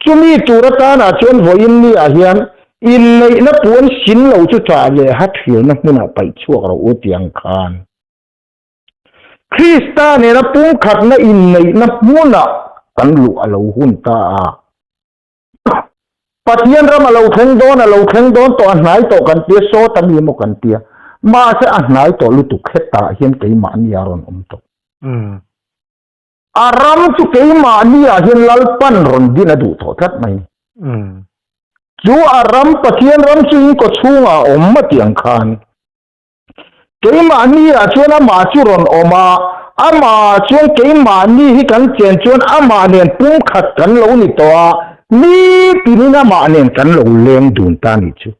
Chumi tur atanah chuan vawiin niah hian inneihna puan sin lo chu ṭah leh ha ṭhialna hmunah paih chhuak rawh u ti ang khan. Krista nena pumkhatna inneihna hmunah kan luh a lo hun ta a. Pathian ram a lo thleng dawn, a lo thleng dawn tawh, a hnai tawh kan tia, sawt a mi emaw kan tia. Mahse a hnai tawh lutuk hetah hian keimahni a rawn awm tawh. A ram chu keimahni ah hian Lalpan rawn din a duh tawh tlat mai ni. Chu a ram, Pathian ram chu in kawchhungah a awm a tih ang khan. Keimahni ah chuan amah chu rawn awm a, amah ah chuan keimahni hi kan chen chuan amah nen pumkhat kan lo ni tawh a, nitinin amah nen kan lo leng dun ta nih chu.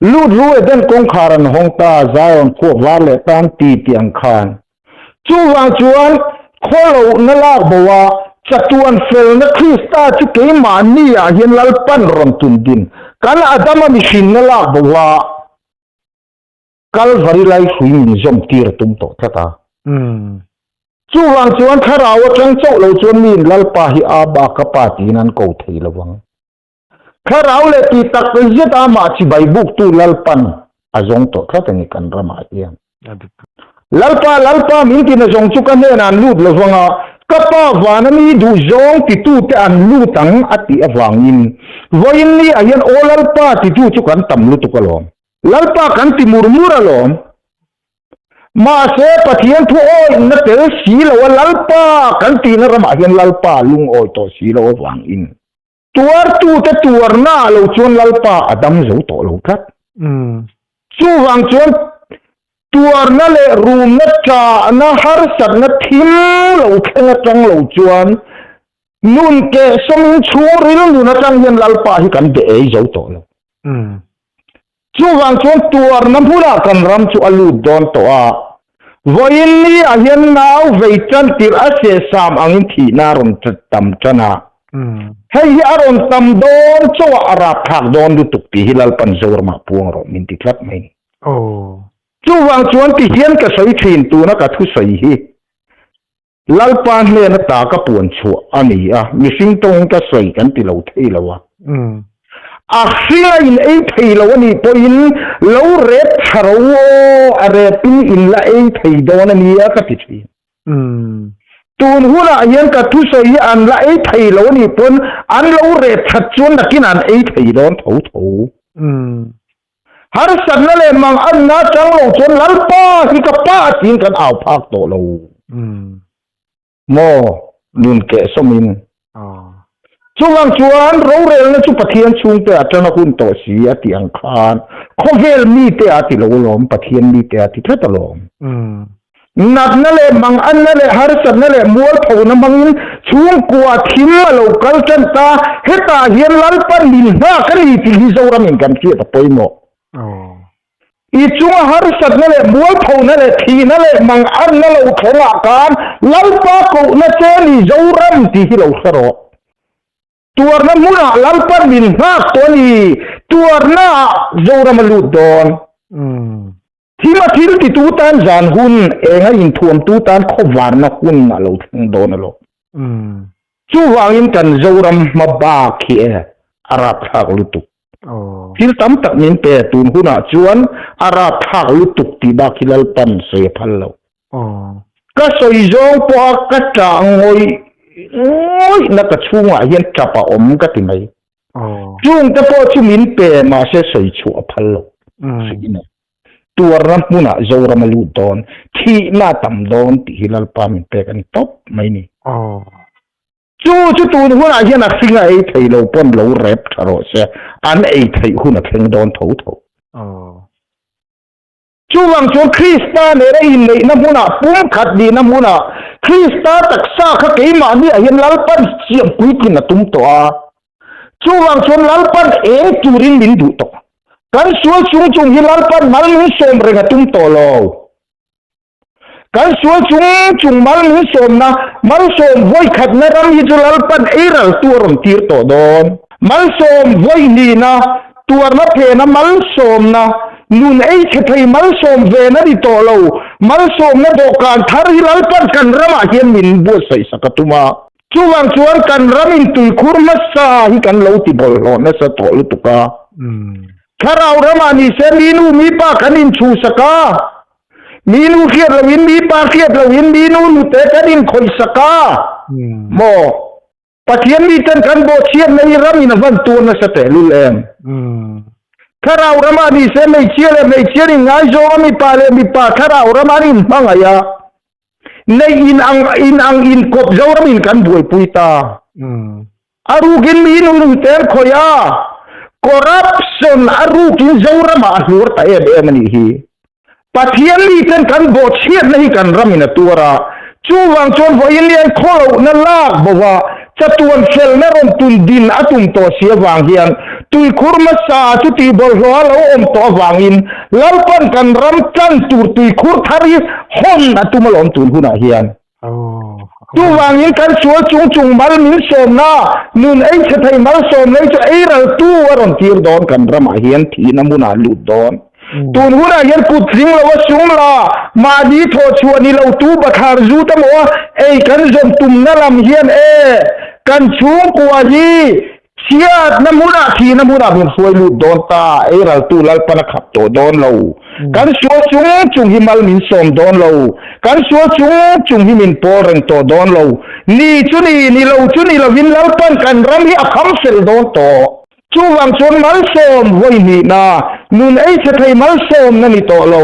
Lut ru Eden kawngkhar an hawng ta, Zion khuap var leh tan ti tih ang khan. Chuvang chuan khawlohna lak bo a, chatuan felna Krista chu keimahni ah hian Lalpan rawn tun din. Kan Adama mihrinna lak bo a, Kalvari laihrui min zawm tir a tum tawh tlat a. Chuvang chuan thlarau atang chauh lo chuan miin Lalpa hi Abba ka pa tiin an ko thei lo vang. Thlarau leh ti tak zet a mah chibai buktu Lalpan a zawng tawh tlat a ni kan ramah hian. Lalpa, Lalpa min tina zawng chu ka hnenah an lut lo vang a, ka Pa vana mi duh zawng titute an lut ang a tih avangin vawiin ni ah hian aw Lalpa titu chu kan tam lutuk alawm. Lalpa kan ti mur mur alawm. Mahse Pathian thu awihna tel si lo a Lalpa kan tihna ramah hian Lalpa lungawi tawh si lo avangin Tuartute tuarna ah lo chuan Lalpa a dam zo tawh lo tlat. Chuvang chuan tuarna leh rumna ṭahna harsatna thim lo thleng aṭang lo chuan nun kehsawmin chhungril nun aṭang hian Lalpa hi kan be ei zo tawh lo. Chuvang chuan tuarna hmunah kan ram chu a lut dawn tawh a, vawiin ni ah hian nau vei tan tirh a sehsam angin thihna a rawn tam tan a, hei hi a rawn tam dawn chauh a, a rapthlak dawn lutuk tih hi Lalpan Zoramah puang rawh min ti tlat mai ni. Chuvang chuan ti hian ka sawi thin tuna ka thusawi hi Lalpa hnen ata ka puan chhuah a ni a, mihring tawngin ka sawi kan ti lo thei lo a. A hring a in ei thei lo a nih pawhin lo rep tha ro aw, a repin in la ei thei dawn a nia ka ti thin. Tun hunah hian ka thusawi hi an la ei thei lo a nih pawn an lo rep that chuan nakin an ei thei dawn tho tho. Harsatna leh manganna chang lo chuan Lalpa hi ka pa tiin kan au phak tawh lo. Maw nun kehsawmin. Chuvang chuan rorelna chu Pathian chhungte ah tan a hun tawh si a tih ang khan khawvel mite ah ti lo alawm, Pathian mite ah ti tlat alawm. Natna leh manganna leh harsatna leh mualphona hmangin chhungkua thim a lo kal tan ta, hetah hian Lalpan min nghak a ni tih hi Zoramin kan hriat a pawimawh. I chunga harsatna leh mualphona leh thihna leh manganna lo thlengah khan Lalpa kohna che a ni Zoram tih hi lo hre rawh. Tuarna hmunah Lalpan min nghak tawh a ni, tuarnaah Zoram a lut dawn. Thim a thil titu tan zan hun, eng a inthuamtu tan khawvarna hun a lo thleng dawn alawm. Chuvangin kan Zoram hma bak hi e a rapthlak lutuk. Thil tam tak min pe tun hunah chuan a rapthlak lutuk tih bak hi Lalpan sawi a phal lo. Ka sawi zawng pawha ka ṭah ngawih ngawihna ka chhungah hian ṭap a awm ka ti mai. Chungte pawh chu min pe mahse sawi chhuah a phal lo. Suihna tuarna hmunah Zoram a lut dawn, thihna a tam dawn tih hi Lalpa min pek a ni tawp mai ni. Chu chu tun hunah hian a hring a ei thei lo pawn lo rep tha rawh se, an ei theih hun a thleng dawn tho tho. Chuvang chuan Krista nena inneihna hmunah, pumkhat nihna hmunah, Krista taksa kha keimahniah hian Lalpan siam puitlin a tum tawh a. Chuvang chuan Lalpan eng turin min duh tawh. Kan sual chung chung hi Lalpan mal min sawm reng a tum tawh lo. Kan sual chung chung mal min sawmna, malsawm vawikhatna ram hi chu Lalpan eiraltu a rawn tir tawh dawn. Malsawm vawihnihna, tuarna phena malsawmna. Nun ei chhe thei malsawm ve na ni tawh lo. Malsawmna dawhkan thar hi Lalpan kan ramah hian min buatsaih sak a tum a. Chuvang chuan kan ram in tuikhur hmasa hi kan lo ti bawlhhlawh nasa tawh lutuk a. Thlarau ramah ni se mi nu mi pa kan inchhuhsak a. Mi nu hriat loin mi pa hriat loin mi nu nute kan inkhawihsak a. Maw? Pathian miten kan bawhchhiatna hi ram in a van tur nasa tehlul em? Thlarau ramah ni se hmeichhia leh hmeichhia an inngaizawng a, mipa leh mipa thlarau ramah an inhmangaih a, neih in ang in ang inkawp Zoram in kan buaipui ta. A rukin mi nunute an khawih a, corruption a rukin Zoramah a hluar ta em em a nih hi. Pathian miten kan bawhchhiatna hi kan ramin a tuar a, chuvang chuan vawiin lian khawlohna lak bova chatuan felna rawn tun din a tum tawh si avang hian tuikhur hmasa chu tihbawlhhlawh a lo awm tawh avangin Lalpan kan ram tlan tur tuikhur thar hi hawn a tum alawm tun hunah hian. Chuvangin kan sual chung chung mal min sawmna, nun ei chhe thei mal sawmna hi chu ei raltu a rawn tir dawn kan ramah hian thihna hmunah a lut dawn. Tun hunah hian kut tling lo a sum la, mahni thawh chhuah ni lo tu bathlar zut emaw ei kan zawm tumna lam hian e kan chhungkua hi Chhiatna hmunah thihna hmunah min hruai lut dawn ta, ei raltu Lalpan a khap tawh dawn lo. Kan sual chung chung hi mal min sawm dawn lo. Kan sual chung chung hi min pawl reng tawh dawn lo. Ni chu ni, ni lo chu ni lovin Lalpan kan ram hi a kham fel dawn tawh. Chuvang chuan malsawm vawi hnihna, nun ei chhe thei malsawmna ni tawh lo.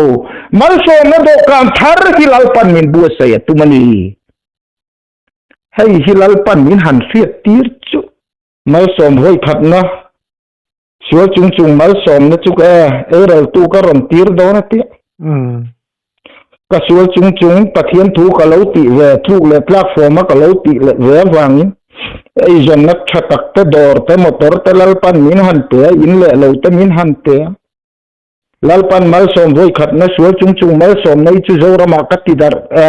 Malsawmna dawhkan thar hi Lalpan min buatsaih a tum a ni. Hei hi Lalpan min han hriat tir chu. Malsawm hawi khatna, sual chung chung malsawmna chu ka e, eiraltu ka rawn tir dawn a tia. Ka sual chung chung Pathian thu ka lo tih ve, tluk leh tlak fawma ka lo tih leh ve avangin eizawnna tha tak te, dawr te, motor te Lalpan min han pe a, in leh lo te min han pe a. Lalpan malsawm vawi khatna sual chung chung malsawmna hi chu Zoramah ka ti darh e,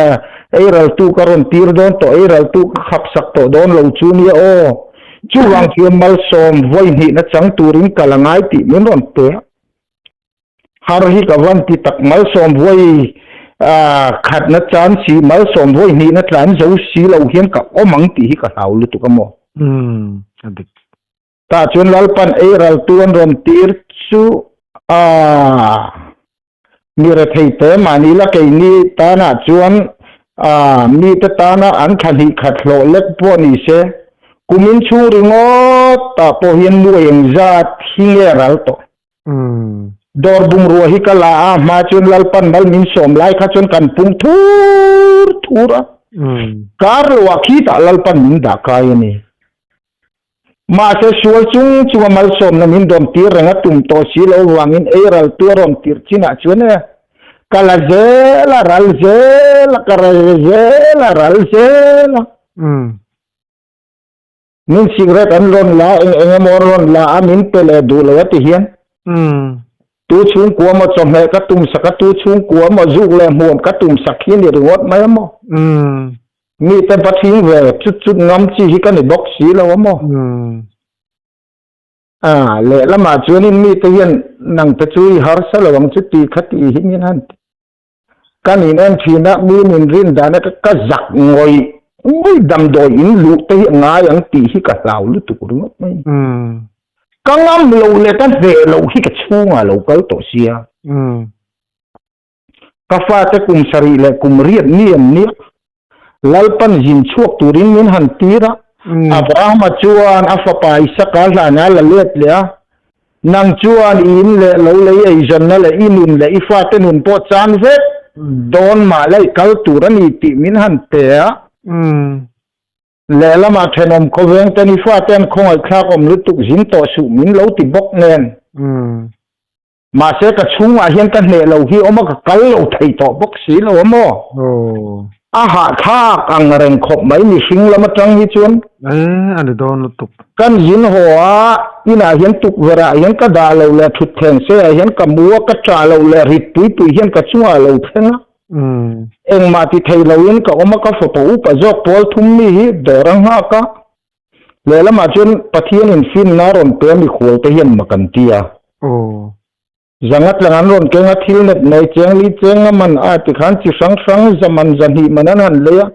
ei raltu ka rawn tir dawn tawh, ei raltu ka khap sak tawh dawn lo chu nia aw. Chuvang chuan malsawm vawi hnihna chang turin ka la ngai tih min rawn pe a. Har hi ka van ti tak malsawm vawi khatna chan si, malsawm vawi hnihna tlan zo si lo hian ka awm ang tih hi ka hlau lutuk a maw? Umm, a dik. Tah chuan Lalpan ei raltu an rawn tir chu a mi rethei te mahni la keini tanah chuan a mite tana an thla hnih khat hlawh lek pawh ni se, kumin chhung ringawt tah pawh hian nuai engzat hi nge ral tawh. Dawr bungrua hi ka la a, hma chuan Lalpan mal min sawm lai kha chuan kan pung thur thur a, kar loah khitah Lalpan min dah kai a ni. Mahse, sual chung chunga malsawmna min dawn tir reng a tum tawh si lo vangin ei ral tu a rawn tirh chinah chuan e, ka la zel a, ral zel a, ka ral zel a, ral zel a. Min cigarette an rawn la, eng eng emaw an rawn la a, min pe leh duh lo a ti hian. Tu chhungkua maw chawhmeh ka tum sak a, tu chhungkua maw zuk leh hmuam ka tum sak hi a ni ringawt mai a maw? Mite va thing ve chut chut ngam chi hi ka ni bawk si lo a maw? A, lehlamah chuanin mite hian nangte chu i harsa lo ang chu ti kha ti hi min han ti. Kan in en thin a, mi min rin dan a ka zak ngawih ngawih damdawi in luh te hi a ngai ang tih hi ka hlau lutuk ringawt mai. Ka ngam lo leh ka hneh lo hi ka chhungah lo kal tawh sia. Ka fate kum sarih leh kum riat mi an nia. Lalpan zin chhuak turin min han tir a. Abrahama chuan a fapa Isaka hlanah a la let leh a, Nang chuan i in leh lo lei eizawnna leh i nun leh i fate nun pawh chan vek dawn mah la i kal tur a ni tih min han pe a. Lehlamah thenawm khawveng ten i fate an khawngaihthlak awm lutuk zin tawh suh min lo ti bawk nen. Mahse ka chhungah hian ka hneh lo hi awm a, ka kal lo thei tawh bawk si lo a maw? A hahthlak ang reng khawp mai mihring lam atang hi chuan. E, a ni dawn lutuk. Kan zin haw a, inah hian tukverh ah hian ka dah lo leh thutthleng sei ah hian ka mu a, ka ṭah lo leh rit pui pui hian ka chungah a lo thleng a. Engmah ti thei loin ka awm a, ka fapa upa zawk pawl thum mi hi dawr a nghak a. Lehlamah chuan Pathianin finna a rawn pe a mikhual te hian mak an ti a. Zanga tlang an rawn keng a, thil net nei cheng li cheng a man a ti khan chi hrang hrang zaman zahnih man an han lei a,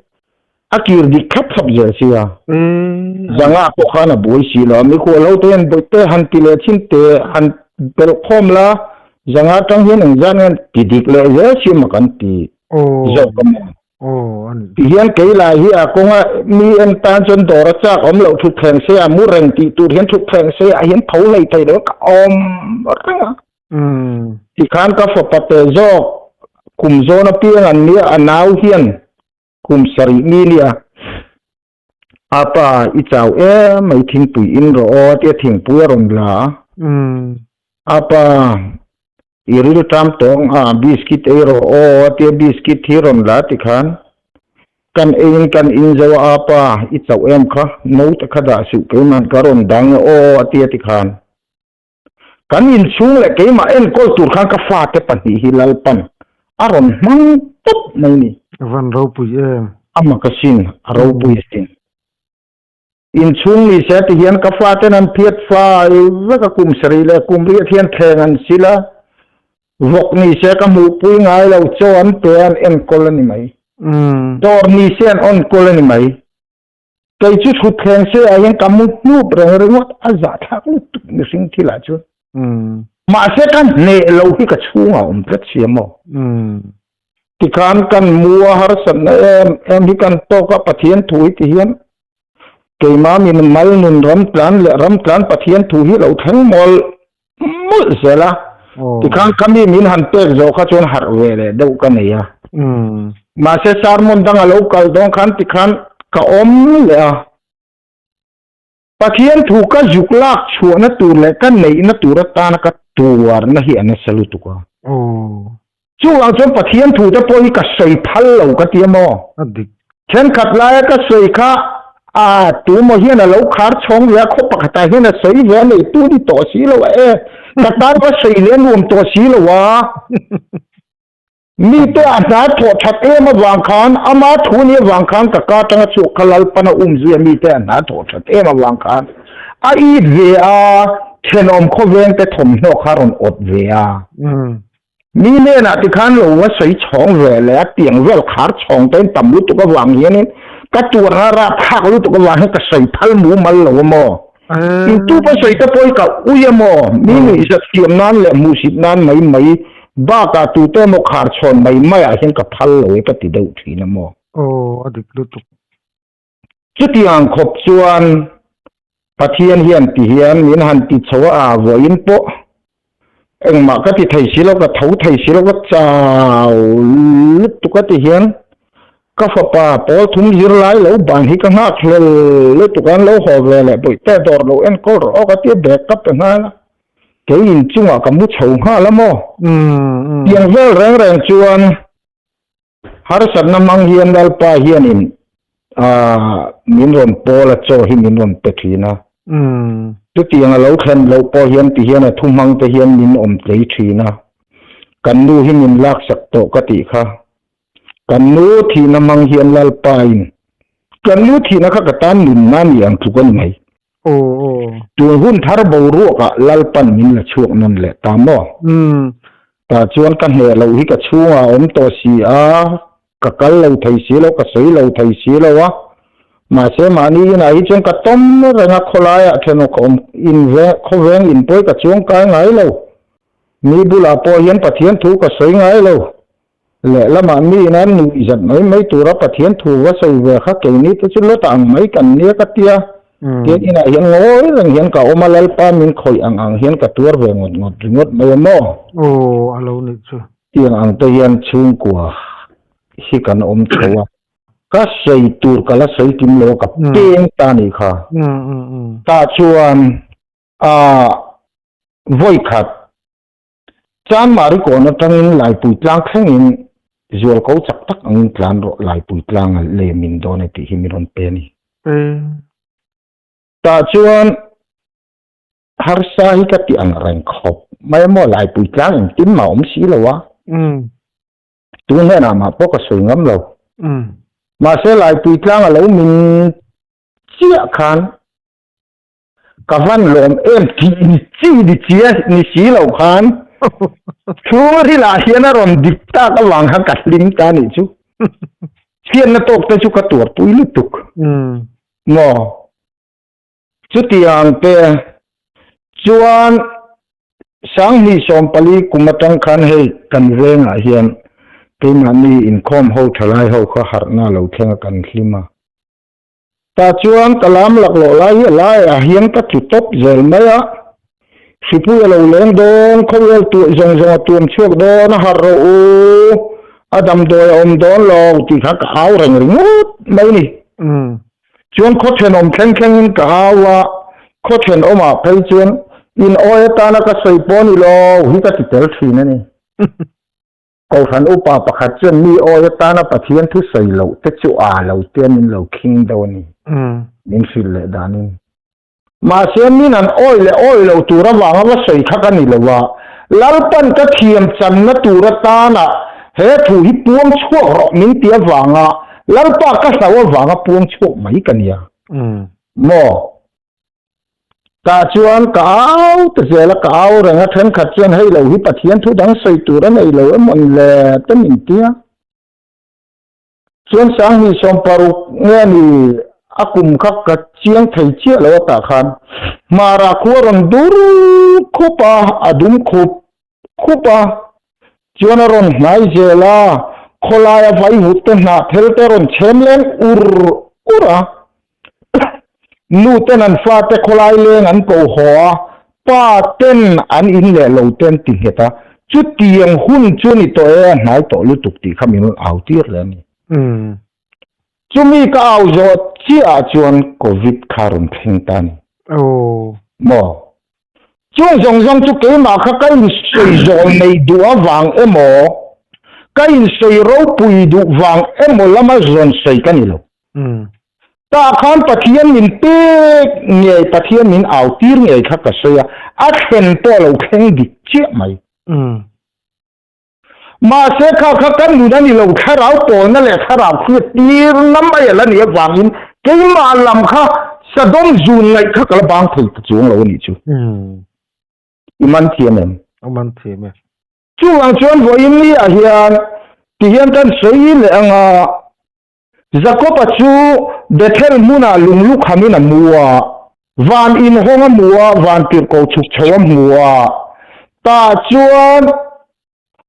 a kir dik thlap thlap zel sia. Zanga pawh khan a buai si lo a, mikhual ho te hian bawihte han ti leh chin te han belh khawm la, zanga atang hian engzat nge an ti dik leh zel si maw kan ti zawk a maw. Ti hian kei lai hi a kawnga mi en tan chuan dawr a chak awm loh thutthleng se a mu reng tih tur hian thutthleng se ah hian tho hlei thei lo ka awm reng a. Tikhan ka fapa te zawk kum zawn apiang an nia a nau hian kum sarih mi nia a pa i chau em mai thingpui in rawh aw tia thingpui a rawn la a. A pa I rilṭam tawng a, biscuit ei rawh aw a tia biscuit hi rawn la ti khan kan eiin kan in zo a, apa i chauh em kha, note kha dah suh keiman ka rawn dang e aw a tia ti khan kan inchhung leh keimah enkawl tur khan ka fate pahnih hi Lalpan a rawn hmang tawp mai ni. A van ropui em. A mak asin, a ropui asin. Inchhung ni se ti hian ka faten an phiat fai vek a, kum sarih leh kum riat hian thleng an sil a, vawk ni se ka hmuhpui ngai lo, chaw an pe a an enkawl a ni mai. Dawr ni se an enkawl a ni mai. Kei chu thutthleng se ah hian ka mu hnup reng ringawt a zahthlak lutuk mihring thil ah chuan. Mahse ka hneh lo hi ka chhungah awm tlat si a maw? Tikhan kan mu a harsatna em em hi kan tawk a, Pathian thu hi ti hian keimah min mal nun ram tlan leh ram tlan Pathian thu hi lo thleng mawlh mawlh zel a, tikhan kha mi min han pek zawh kha chuan harh ve leh deuh ka nei a. Mahse sermon dang a lo kal dawn khan tikhan ka awm leh a. Pathian thu ka zuk lak chhuahna tur leh ka neihna tur atana ka tuarna hi a nasa lutuk a. Chuvang chuan Pathian thu te pawh hi ka sawi phal lo ka ti a maw? A dik. Thenkhat laia ka sawi kha a tu maw hian a lo khar chhawng ve a, khaw pakhatah hian a sawi ve a neih tu ni tawh si lo a e, ka tan va sawi leh nuam tawh si lo a. Mite a hna thawh that em avang khan, ama thu ni avang khan ka ka atanga chhuak kha Lalpan a um zui a, mite a hna thawh that em avang khan a it ve a, thenawm khawveng te thawmhnaw kha a rawn awt ve a. Mi hnenah tikhan lo va sawi chhawng ve leh a tiang vel khar chhawng te in tam lutuk avang hianin ka tuarna rapthlak lutuk avang hian ka sawi phal mumal lo a maw? Intu pa sawi te pawh hi ka ui a maw? Mi nuihzat siam nan leh hmuhsit nan mai mai bakah tute emaw khar chhawn mai maiah hian ka phal lo e ka ti deuh thin a maw? Aw, a dik lutuk. Chutiang khawp chuan Pathian hian ti hian min han ti chho a, a vawiin pawh engmah ka ti thei si lo, ka tho thei si lo, ka chau lutuk a ti hian ka fapa pawl thum zir lai lo ban hi ka nghak hlel lutuk a, an lo haw ve leh bawihte dawr lo enkawl rawh aw ka ti a, bag ka pe nghal a, kei inchungah ka mu chho nghal a maw? Tiang vel reng reng chuan Harsatna hmang hian Lalpa hianin min rawn pawl a, chaw hi min rawn pe thin a. Chutiang a lo thlen loh pawh hian ti hian a thu hmang te hian min awm tlei thin a. Kan nu hi min laksak tawh ka tih kha. Kan nu thihna hmang hian Lalpa in kan nu thihna kha ka tan nunna ni ang tluk a ni mai. Tun hun thar boruakah Lalpan min la chhuak nawn leh ta maw? Tah chuan ka hneh loh hi ka chhungah a awm tawh si a, ka kal lo thei si lo, ka sawi lo thei si lo a. Mahse mahni inah hi chuan ka tawm reng a, khawlaiah thenawk ka awm in ve, khawveng in pawi ka chuang kai ngai lo. Mi bulah pawh hian Pathian thu ka sawi ngai lo. Lehlamah mi ina nuih zat mai mai tura Pathian thu va sawi ve kha keini te chu lawt ang mai kan nia ka tia. Tian inah hian ngawi reng hian ka awm a, Lalpa min khawih ang ang hian ka tuar ve ngawt ngawt ringawt mai a maw? Aw, a lo nih chu. Tiang ang te hian chhungkua hi kan awm chho a. Ka sawi tur ka la sawi kim lo a, ka peng ta nih kha. Tah chuan a vawikhat Chanmari kawn atangin Laipui tlang thlengin zual ko chak tak angin tlan rawh Laipui tlanga lei min dawn e tih hi min rawn pe a ni. Tah chuan harsa hi ka ti ang reng khawp mai a maw Laipui tlang engtin mah awm si lo a. Tu hnenah mah pawh ka sawi ngam lo. Mahse Laipui tlang a lo min chiah khan Ka van lawm em tih ni chi ni chi ni si lo khan. Chhungril ah hian a rawn dik tak avang khan ka hlim ta anih chu. Chhiatna tawk te chu ka tuarpui lutuk. Maw? Chutiang te chuan 2014 kum atang khan hei kan vengah hian keimahni inkhawm ho thalai ho kha harhna lo thleng a kan hlim a. Tah chuan ka lam laklawh lai hi a laiah hian ka tlu tawp zel mai a, hripui a lo leng dawn, khawvel tuah zawng zawng a tuam chhuak dawn, a harh rawh u, a damdawi a awm dawn lo tih kha ka au reng ringawt mai ni. Chuan khaw thenawm thleng thlengin ka au a, khaw thenawmah phei chuan in awi atana ka sawi pawh ni lo hi ka ti tel thin a ni. Kohhran upa pakhat chuan mi awi atana Pathian thu sawi loh te chu aa lo te min lo khing deuh a ni, min hrilh leh danin. Mahse min an awi leh awi lo tur avanga va sawi kha ka ni lo a, Lalpan ka thiam channa tur atana he thu hi puang chhuak rawh min ti avanga Lalpa ka hlau avanga puang chhuak mai ka nia. Maw? Tah chuan ka au ta zel a, ka au reng a, thenkhat chuan hei lo hi Pathian thu dang sawi tur a nei lo emaw ni le te min ti a. Chuan 2016 nge ni a kum kha ka chiang thei chiah lo a tah khan Hmara khu a rawn dur khup a, a dum khup khup a, chuan a rawn hnai zel a, khawlaia vaivut te hnah phel te rawn chhem leng ur ur a, nu ten an fate khawlai leng an ko haw a, pa ten an in leh lo te an ti nghet a, chutiang hun chu ni tawh e a hnai tawh lutuk tih kha min rawn au tir hle a ni. Chumi ka au zawh chiah ah chuan Covid kha rawn thleng ta a ni. Maw? Chung zawng zawng chu keimah kha ka insawi zawl nei duh avang emaw, ka insawi ropui duh vang emaw lama zawn sawi ka ni lo. Tah khan Pathian min pek ngei, Pathian min au tir ngei kha ka sawi a, a thlen pawh a lo thleng dik chiah mai. Mahse kha kha ka nun a ni lo, thlarau pawlna leh thlarau hriat tirna mai a la nih avangin keimah lam kha Sodom zun ngaih kha ka la bang thei ta chuang lo a nih chu. I man thiam em? A man thiam e. Chuvang chuan vawiin ni ah hian tihian kan sawi leh ang a, Jakob-a chu Bethel hmunah lunglu khamin a mu a, van inhawng a hmu a, van tirhkoh chhuk chho a hmu a, tah chuan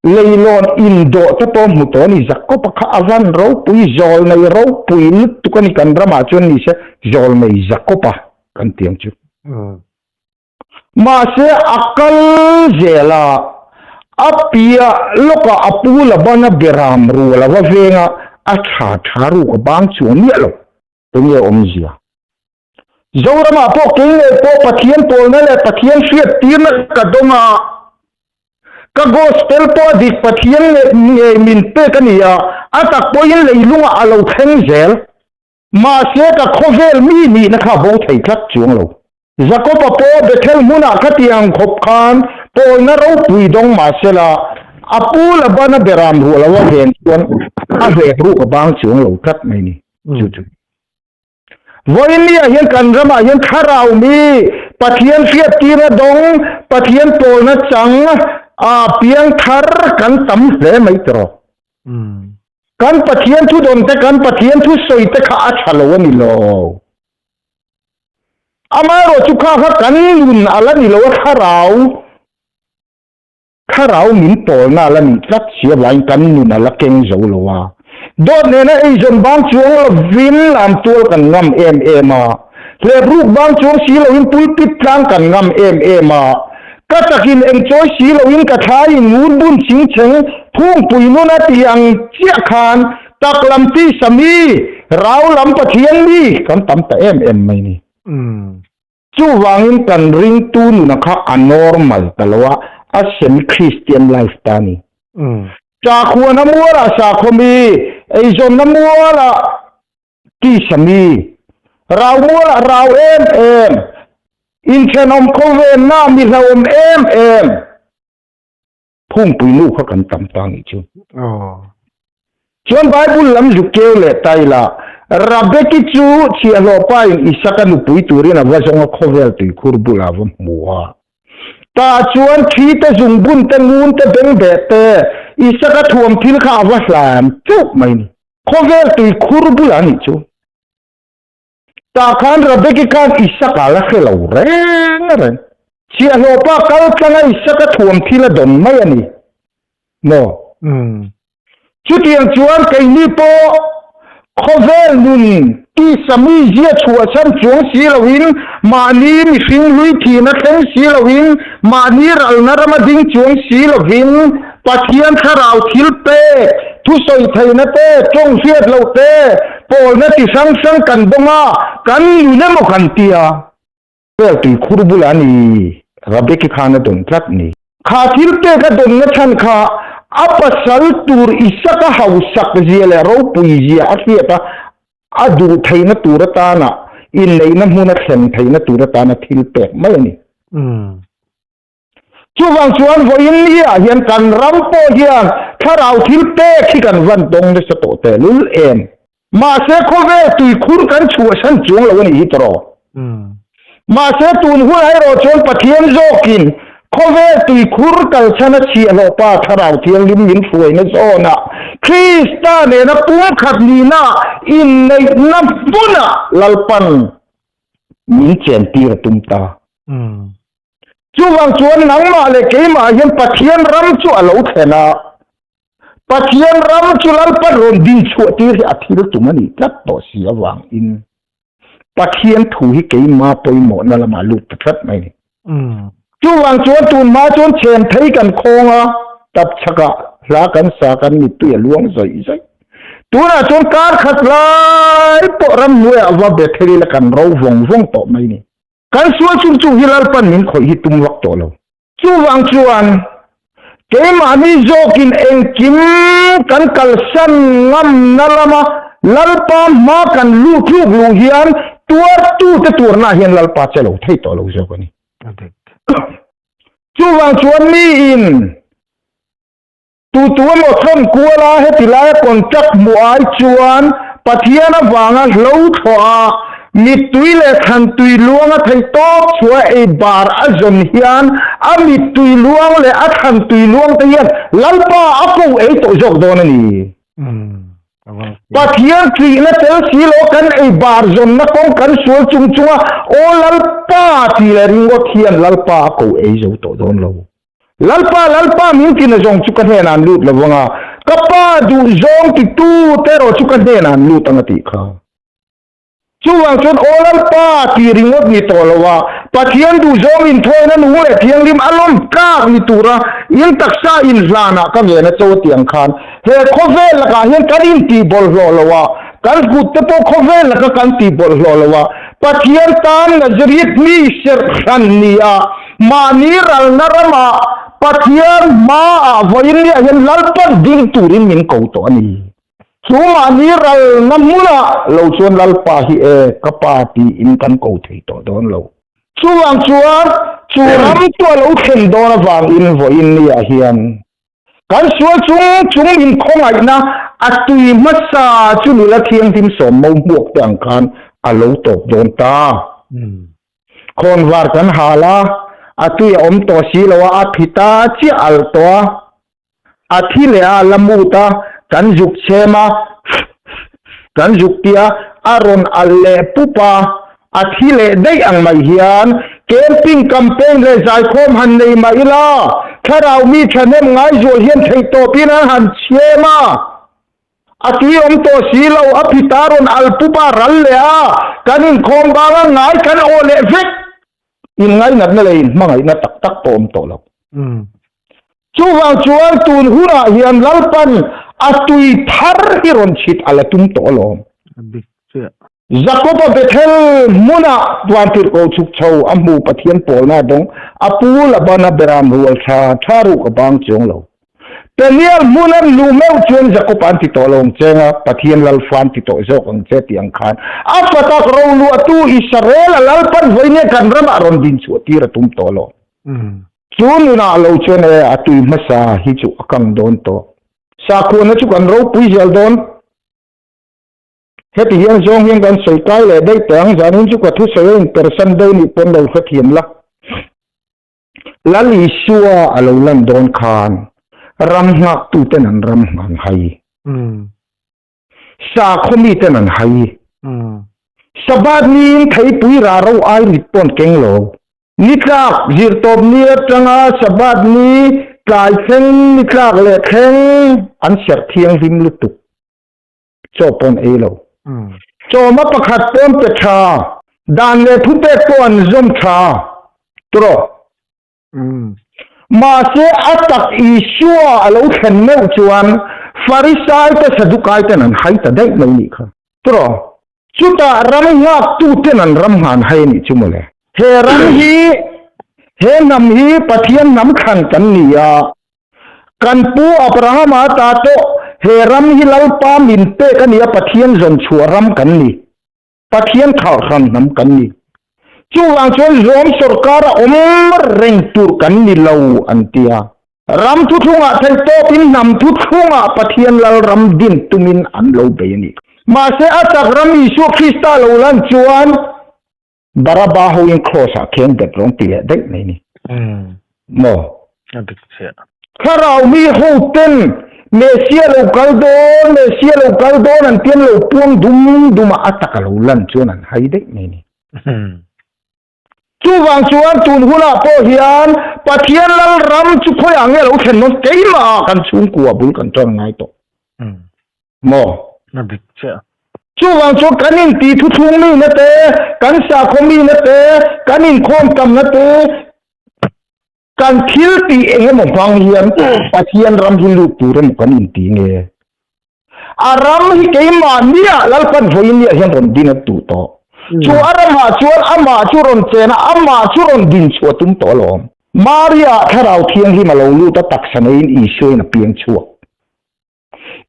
leilawn indawh te pawh a hmu tawh a ni. Jakob-a kha a van ropui, zawlnei ropui lutuk a ni, kan ramah chuan ni se zawlnei Jakob-a kan ti ang chu. Mahse a kal zel a, a piah lawkah a pu Labana beram rual a va veng a, a tha tha ruk a bang chuang miah lo. Enge awmzia? Zoramah pawh kei ngei pawh Pathian pawlna leh Pathian hriattirna ka dawng a, ka gospel pawh a dik Pathian ngei min pek a ni a, a tak pawhin leilungah a lo thleng zel. Mahse ka khawvel mi nihna kha a bo thei tlat chuang lo. Jakob-a pawh Bethel hmunah khatiang khawp khan pawlna ropui dawng mah sela, a pu Labana beram ruah lo a ven chuan a vek ruk a bang chuang lo tlat mai ni. Chu chu. Vawiin ni-ah hian kan ramah hian thlarau mi, Pathian hriattirna dawng, Pathian pawlna chang, a piang thar kan tam hle mai tiraw. Kan Pathian thu dawn te, kan Pathian thu sawi te kha a tha lo a ni lo. Amaherawh chu kha kha kan nun a la ni lo a, thlarau, thlarau min pawlna a la nih tlat si avangin kan nun a la keng zo lo a. Dawt nena eizawn bang chuang lovin lamtual kan ngam em em a, hlepruk bang chuang si loin pulpit tlang kan ngam em em a, ka takin eng chawi si loin ka thlaiin ngun bun ching cheng phungpui nun a ti ang chiah khan Tak lam tisa mi, rau lam Pathian mi kan tam ta em em mai ni. Chuvangin kan ringtu nuna kha a normal ta lo a, a semi-Christian life ta a ni. Sakhuana mualah sakhaw mi, eizawnna mualah tisa mi, rau mualah rau em em, inthenawm khawvenna mi hlauhawm em em. Phungpui nu kha kan tam ta nih chu. Chuan Bible lam zuk keu leh ta ila, Rabeki chu chhiahhlawh pa in Isaka nupui turin a va zawng a khawvel tuikhur bulah a va hmu a. Tah chuan thi te, zungbun te, ngun te, bengbeh te, Isaka thuam thil kha a va hlan teuh mai ni. Khawvel tui khur bulah a nih chu. Tah khan Rebeki khan Isaka la hre lo reng reng. Chhiahhlawhpa kal tlanga Isaka thuam thil a dawn mai a ni maw? Chutiang chuan keini pawh khawvel nun tisa mizia chhuahsan chuang si loin, mahni mihring hlui thihna thleng si loin, mahni ralna rama ding chuang si lovin, Pathian thlarau thil pek, thusawi theihna te, tawng hriat loh te, pawlna ti hrang hrang kan dawng a, kan nun emaw kan ti a. Vel tui khur bulah a ni, Rabeki khan a dawn tlat ni. Kha thil pek a dawnna chhan kha a pasal tur Isaka hausak zia leh ropui zia a hriat a, a duh theihna tur atana inneihna hmuna thlen theihna tur atana thil pek mai a ni. Chuvang chuan vawiin ni-ah hian kan ram pawh hian thlarau thil pek hi kan van tawng nasa tawh tehlul em? Mahse khawvel tuikhur kan chhuahsan chuang lo a nih hi tawh. Mahse tun hunah erawh chuan Pathian zawkin khawvel tuikhur kalchhan a chhiahhlawh pa thlarau thianghlim min hruaina zawnah Krista nena pumkhat nihna inneihna hmunah Lalpan min chentir a tum ta. Chuvang chuan nangmah leh keimah hian Pathian ram chu a lo thlen a, Pathian ram chu Lalpa rawn din chhuah tir hi a thil tum a nih tlat tawh si avangin Pathian thu hi keima pawimawhna lamah lut ta tlat mai a ni. Chuvang chuan tunhma chuan chhem thei kan khawng a, tap chhakah hla kan sa kan mittui a luang zawih zawih. Tunah chuan kar khat lai pawh ramhnuaiah va be thei ila kan ro vawng vawng tawh mai a ni. Kan sual chung chung hi Lalpan min khawih hi tum vak tawh lo. Chuvang chuan keimahni zawkin engkim kan kalsan ngamna lama Lalpa hma kan lut tluk luh hian tuartute tuarna hian Lalpa che lo thei tawh lo zawk a ni. Chuvang chuan miin Tu tu emaw thawn kual a heti laia contract hmuh ai chuan Pathian avanga hlo thlawh a, mittui leh thlantui luang a theih tawp chhuah ei bar a zawn hian a mittui luang leh a thlantui luang te hian Lalpa a ko ei tawh zawk dawn a ni. Pathian ṭihna tel si lo kan ei bar zawnna kawng kan sual chung chunga Aw Lalpa tih leh ringawt hian Lalpa a ko ei zo tawh dawn lo. Lalpa, Lalpa min tina zawng chu ka hnenah an lut lo vang a, ka Pa duh zawng titu te erawh chu ka hnenah an lut ang a tih kha. Chuvang chuan Aw Lalpa tih ringawt ni tawh lo a, Pathian duh zawng inthawina nung leh thianghlim a lawm tlak ni tura in taksa inhlanah ka ngen a cho tih ang khan he khawvel lakah hian kan intih bawlhhlawh lo a, kan kut te pawh khawvel laka kan tih bawlhhlawh lo a, Pathian tan Nazareth mi serh hran ni a, Mahni ralna ramah Pathian hmaah vawiin niah hian Lalpan ding turin min ko tawh a ni. Chu mahni ralna hmunah lo chuan Lalpa hi e ka pa tiin kan ko thei tawh dawn lo. Chuvang chuan chu ram chu a lo thlen dawn avangin vawiin niah hian kan sual chung chung min khawngaihna a tui hmasa chu nula thianghlim sawm mo hmuak te ang khan a lo tawp dawn ta. Khawnvar kan hal a, a tui a awm tawh si lo a, a thi ta chiah alh tawh a, a thi leh a, a la mut a, kan zuk chhem a, kan zuk tia a rawn alh leh pup a, a thi leh daih ang mai hian camping campaign leh zaikhawm han nei mah ila, thlarau mi thahnem ngaizual hian theihtawpin an han chhem a. A tui awm tawh si lo, a phita rawn al pup a ral leh a, kan inkhawm bang a ngai kan aw leh vek. Inngainatna leh inhmangaihna tak tak pawh awm tawh lo. Chuvang chuan tun hunah hian Lalpan a tui thar hi rawn chhit a la tum tawh alawm. Jakob-a Bethel hmunah vantirhkoh chhuk chho a hmu Pathian pawlna a dawng, a pu Labana beram rual tha tha ruk a bang chuang lo. Peniel hmun an luh meuh chuan Jakob-a an ti tawh lo ang che nga, Pathian lalfa an ti tawh zawk ang che tih ang khan a fatak roluahtu Israel a lalpan vawinia kan ramah rawn din chhuah tir a tum tawh lo. Chu nunah lo chuan e a tui hmasa hi chu a kang dawn tawh. Sakhuana chu kan ropui zel dawn. Heti hian zawng hian kan sawi kai leh daih teh ang, zanin chu ka thusawi a inpersan deuh nih pawn lo hrethiam la. Lal Isua a lo lan dawn khan ram nghaktuten an ram an hai. Sakhaw miten an hai. Sabbath niin theipui rah ro ai rit pawn keng lo. Ni tlak zirtawp ni atanga Sabbath ni tlai thleng ni tlak leh thleng an serh thianghlim lutuk. Chaw pawn ei lo. Chawma pakhat pawn pe tha. Dan leh thupek pawh an zawm tha. Tawh. Mahse a tak Isua a lo thlen meuh chuan Farisai te Sadukai ten an hai ta daih mai nih kha. Tawh. Chutah ram nghaktu ten an ram nghan hai a nih chu mawle. He ram hi he hnam hi Pathian hnam thlan kan ni a. Kan pu Abrahama ta tawh he ram hi Lalpa min pek a ni a, Pathian zawn chhuah ram kan ni. Pathian khalhran hnam kan ni. Chuvang chuan Rom sorkar a awm reng tur kan ni lo an ti a. Ram thuthlungah theih tawpin hnam thuthlungah Pathian Lalram din tumin an lo bei a ni. Mahse a chak ram Isua Krista lo lan chuan Baraba hoin Kraws-ah khian bet rawn ti leh daih mai ni. Maw? A dik chiah. Thlarau mi hoten Messia lo kal dawn, Messia lo kal dawn an tian lo puang dum dum a, a tak a lo lan chuan an hai daih mai ni. Chuvang chuan tun hunah pawh hian Pathian Lalram chu khawiah nge a lo thlen dawn keimahah kan chhungkua bul kan tan ngai tawh. Maw? A dik chiah. Chuvang chuan kan inti thuthlung mi na te, kan sakhaw mi na te, kan inkhawm tam na te, kan thil tih eng emaw hmang hian Pathian ram hi lut tur emaw kan inti nge? A ram hi keimah nia Lalpan vawiin nia hian rawn din a duh tawh. Chu a ramah chuan amah chu rawn chen a, amah chu rawn din chhuah tum tawh alawm. Maria Thlarau Thianghlim a lo lut a, taksa neiin Isuain a piang chhuak.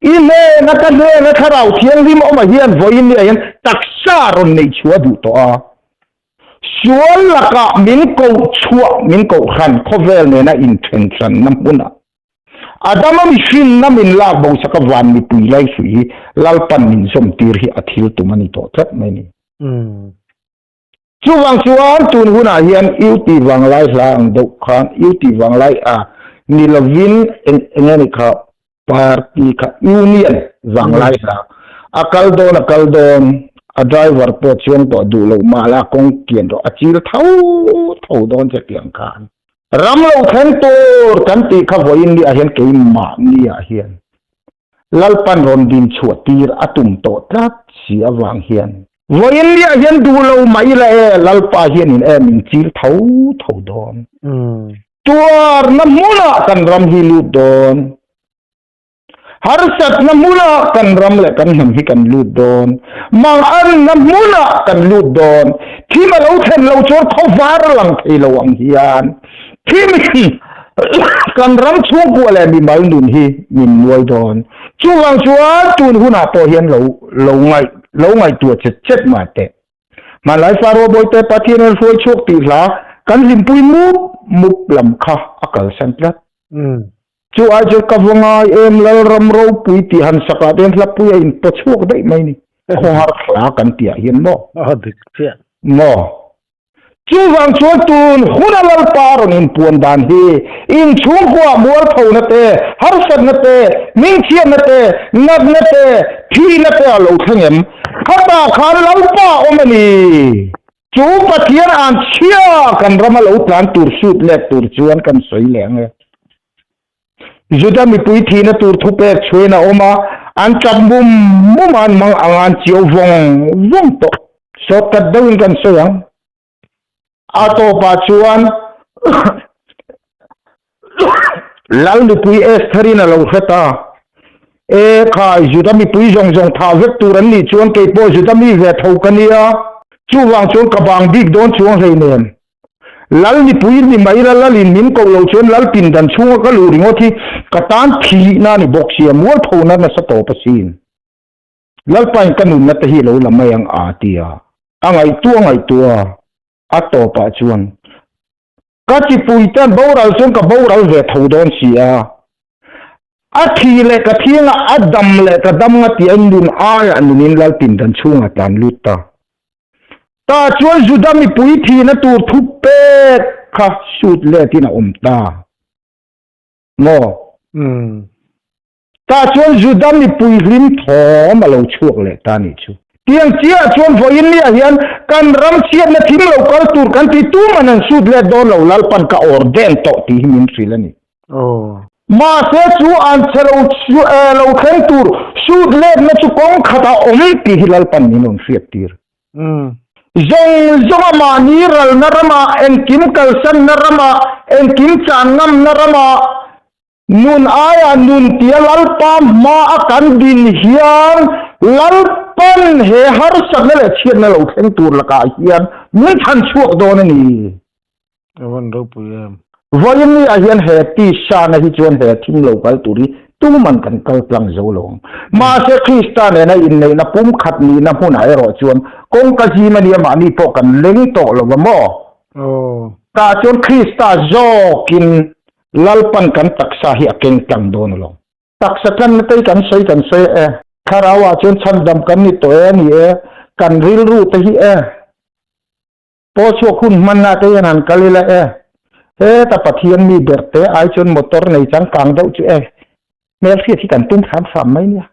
I hnena ka hnena Thlarau Thianghlim awmah hian vawiin ni ah hian taksa rawn neih chhuah duh tawh a. Sual lakah min koh chhuah, min koh hran khawvel nena inthen hranna hmunah Adama mihrinna min lak bo saka van mipui lai hrui hi Lalpan min zawmtir hi a thil tum a ni tawh tlat mai ni. Chuvang chuan tun hunah hian U tih vanglai hla ang deuh khan U tih vanglai a ni lovin eng enge ni kha party kha Union vanglai hla a kal dawn a kal dawn a driver pawh chuang tawh duh loh mahla kawng kian rawh a chil tho tho dawn che tiang khan ram lo thleng tur kan tih kha vawiin ni ah hian keimahni ah hian Lalpan rawn din chhuah tir a tum tawh tlat si avang hian. Vawiin liah hian duh lo mah ila e, Lalpa hianin e min chil tho tho dawn. Tuarna hmunah kan ram hi lut dawn. Harsatna hmunah kan ram leh kan hnam hi kan lut dawn. Manganna hmunah kan lut dawn. Thim a lo thlen lo chuan khawvar a lang thei lo ang hian. Thim kan ram chhungkua leh mimal nun hi min nuai dawn. Chuvang chuan tun hunah pawh hian lo lo ngaih lo ngaihtuah chet chet mah teh. Hmanlai Faro Bawite Pathian an hruai chhuak tih hla kan hlimpui mup mup lam kha a kalsan tlat. Chu ai chuan ka va ngai em Lalram ropui tih han sakah te hian hlapui a inpaw chhuak daih mai ni. Khawhar hla kan tihah hian maw? A dik chiah. Maw? Chuvang chuan tun huna Lalpa rawn inpuan dan hi inchhungkua mualphona te, harsatna te, hmingchhiatna te, natna te, thihna te a lo thleng em? Khatah khan Lalpa a awm a ni. Chu Pathian an chhia kan rama lo tlan tur sut let tur chuan kan sawi leh ang e. Juda mipui thihna tur thupek chhuain a awm a, an tap mum mum a, an mang ang a, an chiau vawng vawng tawh. Shortcut deuhin kan sawi ang. A tawpah chuan Lal mipui Estherin a lo hre ta. E khai, Juda mipui zawng zawng thah vek tur an nih chuan kei pawh Juda mi ve tho ka nia, chuvang chuan ka bang bik dawn chuang hleinem. Lal mipui ni mai la Lalin min koh loh chuan Lal pindan chhunga ka luh ringawt hi ka tan thihna a ni bawk sia, mualphona nasa tawp asin. Lalpain ka nunna te hi lo la mai ang a ti a, a ngaihtuah ngaihtuah a, a tawpah chuan ka chipui te an boral chuan ka boral ve tho dawn si a, a thi leh ka thi anga a dam leh ka dam nga tih a nun aiah nunin Lal pindan chhungah tlan lut ta. Tah chuan Juda mipui thihna tur thu pek. kha sut letin a awm ta maw? Tah chuan Juda mipui hlim thawm a lo chhuak leh ta nih chu. Tiang chiah chuan vawiin niah hian kan ram chhiatna thim lo kal tur kan ti tuman an sut let dawn lo Lalpan ka ordain tawh tih hi min hrilh a ni. Mahse chu an chhe lo lo thleng tur sut letna chu kawng khatah awm tih hi Lalpan min rawn hriat tir. Zawng zawnga mahni ralna ramah engkim kalsanna ramah engkim chan ngamna ramah Nun aia nun tia Lalpa hma a kan din hian Lalpan he harsatna leh chhiatna lo thleng tur lakah hian min chhan chhuak dawn a ni. A van ropui em. Vawiin ni ah hian he tisa na hi chuan he thim lo kal tur hi tuman kan kal tlang zo lo ang. Mahse Krista nena inneihna pumkhat nihna hmunah erawh chuan kawngka zim a nia mahni pawh kan leng tawh lo va maw? Tah chuan Krista zawkin Lalpan kan taksa hi a keng tlang dawn alawm. Taksa tlanna te hi kan sawi kan sawi e. Thlarau ah chuan chhandam kan ni tawh e a ni e, kan rilru te hi e. Paw chhuak hun hmanna te hian han kal ila e. Heta Pathian mi ber te ai chuan motor nei changkang deuh chu e. Hmelhriat hi kan tum hram hram mai nia.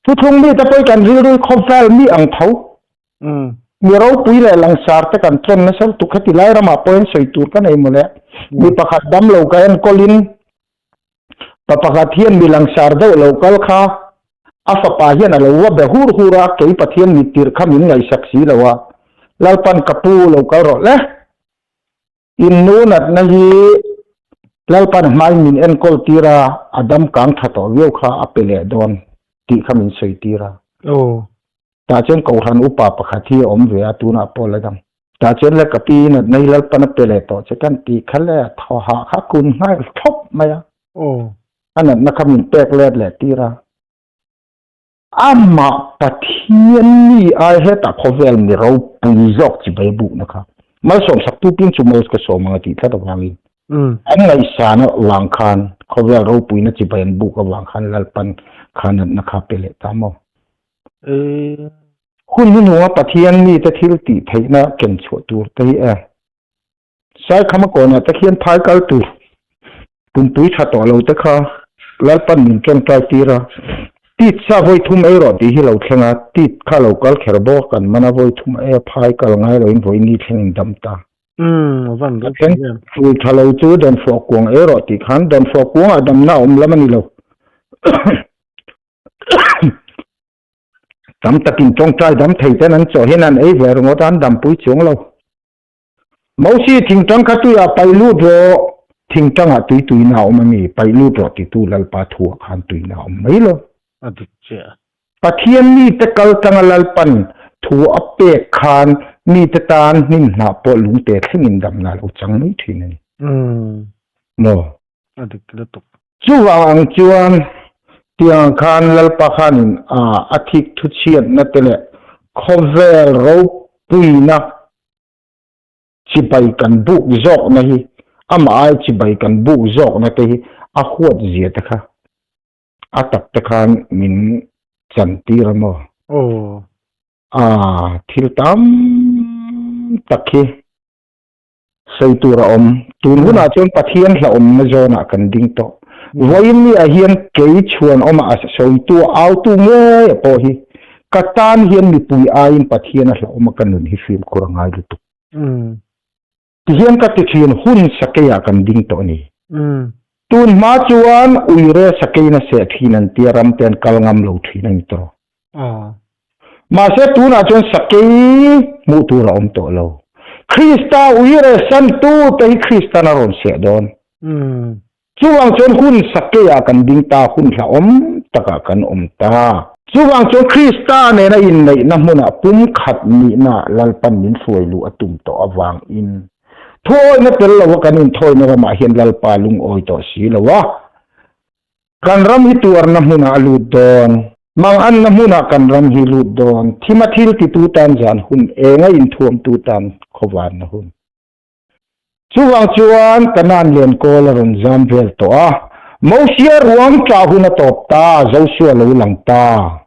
Thuthlung mi te pawh hi kan rilru hi khawvel mi ang tho. Mi ropui leh langsar te kan tlawn nasa lutuk heti lai ramah pawh hian sawi tur ka nei mawle. Mi pakhat dam lo ka enkawlin pa pakhat hian mi langsar deuh lo kal kha a fapa hian a lo va be hur hur a, kei Pathian mit tirh kha min ngaihsak si lo a, Lalpan ka pu lo kal rawh le. In nu natna hi Lalpan hmain min enkawl tir a, a dam kang tha tawh viau kha a pe leh dawn tih kha min sawi tir a. Tah chuan Kohhran upa pakhat hi a awm ve a, tunah pawh la dam. Tah chuan le ka pi natna hi Lalpan a pe leh tawh che kan tih kha le a thaw hah kha kun nghal thlawp mai a. A natna kha min pek let leh tir a. Amah Pathian mi ai hetah khawvel mi ropui zawk chi Baibukna kha malsawmsak tu pin chu mal ka sawm ang a tih tlat avangin an ngaihsan avang khan khawvel ropuina chi bai an buk avang khan Lalpan kha natna kha pe leh ta maw? Hun hnuhnunga Pathian mite thil tih theihna ken chhuah tur te hi e. Saikhama kawnah te khian phai kal tur pumpui tha tawh lo te kha Lalpan min tawngtai tir a, Tit sa vawi thum ei rawh tih hi lo thleng a, Tit kha lo kal kher bawk a kan man a vawi thum ei a phai kal ngai loin vawi ni thleng in dam ta. A thleng tul tha lo chu dawnfawh kuang ei rawh tih khan dawnfawh kuangah damna a awm lam a ni lo. Tam takin tawngtai dam thei ten an chawh hian an ei ve ringawt a an dampui chuang lo. Mosi thingtang kha tuiah paih lut rawh, thingtangah tui tuina a awm a mi, paih lut rawh titu Lalpa thuah khan tuina a awm mai lo. A dik chiah. Pathian mite kal tanga Lalpan thu a pek khan mite tan hnim hnah pawh lungte thlengin damna a lo chang mai thin a ni. Maw? A dik lutuk. Chuvang ang chuan tiang khan Lalpa khanin a thik thuchhiatna te leh khawvel ropuina chibai kan buk zawkna hi amah ai chibai kan buk zawkna te hi a huat zia te kha a tak te khan min chan tir a maw? A thil tam tak hi Sawi tur a awm. Tun hunah chuan Pathian hlauhawmna zawnah kan ding tawh. Vawiin ni ah hian kei chhuan awmah a sawitu a autu ngei a pawh hi ka tan hian mipui aiin Pathian a hlauhawm a ka nun hi fimkhur a ngai lutuk. Tihian ka ti thin hun sakeiah kan ding tawh a ni. Tun hma chuan uire sakeina seh thin an tia ram te an kal ngam lo thin a ni tawh. Mahse tunah chuan sakei hmuh tur a awm tawh lo. Krista uire santu te hi Kristan a rawn seh dawn. Chuvang chuan hun sakeiah kan ding ta, hun hlauhawm takah kan awm ta. Chuvang chuan Krista nena inneihna hmunah pumkhat nihna Lalpan min hruai luh a tum tawh avangin thuawihna tel lova kan inthawina ramah hian Lalpa lungawi tawh si lo a. Kan ram hi tuarna hmunah a lut dawn. Manganna hmunah kan ram hi lut dawn. Thima thil titu tan zan hun, enga inthuamtu tan khawvarna hun. Chuvang chuan Kanaan lian kawl a rawn zam vel tawh a. Mosia ruang tah hun a tawp ta, Joshua lo lang ta.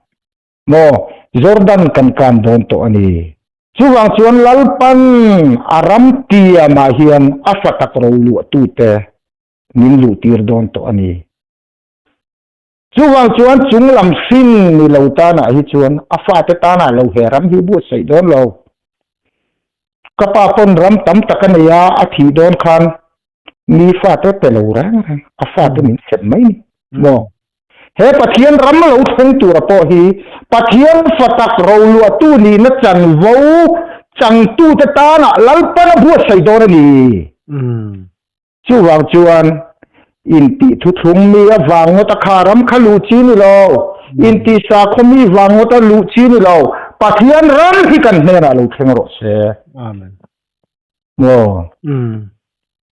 Maw, Jordan kan kan dawn tawh a ni. Chuvang chuan Lalpan a ram tiamah hian a fa tak ro luahtute min luhtir dawn tawh a ni. Chuvang chuan chung lam hrin ni lo tanah hi chuan a fate tanah lo he ram hi buatsaih dawn lo. Ka pa pawn ram tam tak a nei a, a thih dawn khan mi fate pe lo reng reng, a fate min sem mai ni maw? He Pathian ram lo thleng tura pawh hi Pathian fa tak roluahtu nihna chanvo changtute tanah Lalpan a buatsaih dawn a ni. Chuvang chuan intih thuthlung mi avang ngawta kha ram kha luh chi ni lo, intih sakhaw mi vang ngawta luh chi ni lo, Pathian ram hi kan hnenah lo thleng rawh se. Amen. Maw?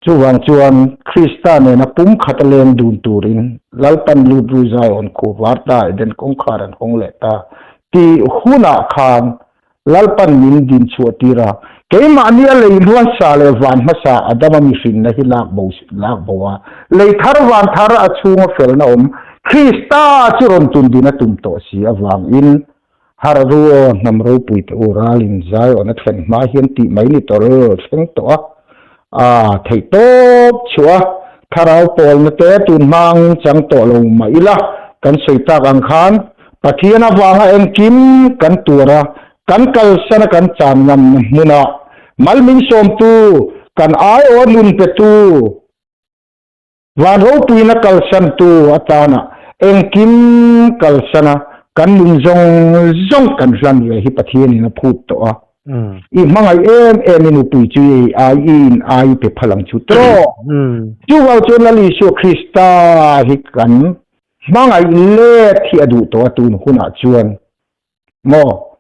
Chuvang chuan Krista nena pumkhat a leng dun turin Lalpan lut ru Zion khu var ta Eden kawngkhar an hawng leh ta tih hunah khan Lalpan min din chhuah tir a, keimahni a lei hmasa leh van hmasa Adama mihrinna hi lak bo lak bo a, lei thar van thar a chhunga felna awm Krista chu rawn tun din a tum tawh si avangin harh ru aw hnam ropui te u ralin Zion a thlen hma hian tih mai ni tawrh thleng tawh a, a theih tawp chhuah a, thlarau pawlna te tun hma angin chang tawh lo mah ila kan sawi tak ang khan Pathian avanga engkim kan tuar a, kan kalsan a kan chan ngamna hmunah mal min sawmtu, kan aiawh a nun petu, van ropuina kalsantu atana engkim kalsan a kan nun zawng zawng kan hlan ve hi Pathianin a phut tawh a. I hmangaih em em i nupui chu i ai i in ai i pe phal ang chu tawh. Chuvang chuan Lal Isua Krista hi kan Hmangaih let hi a duh tawh a tun hunah chuan maw?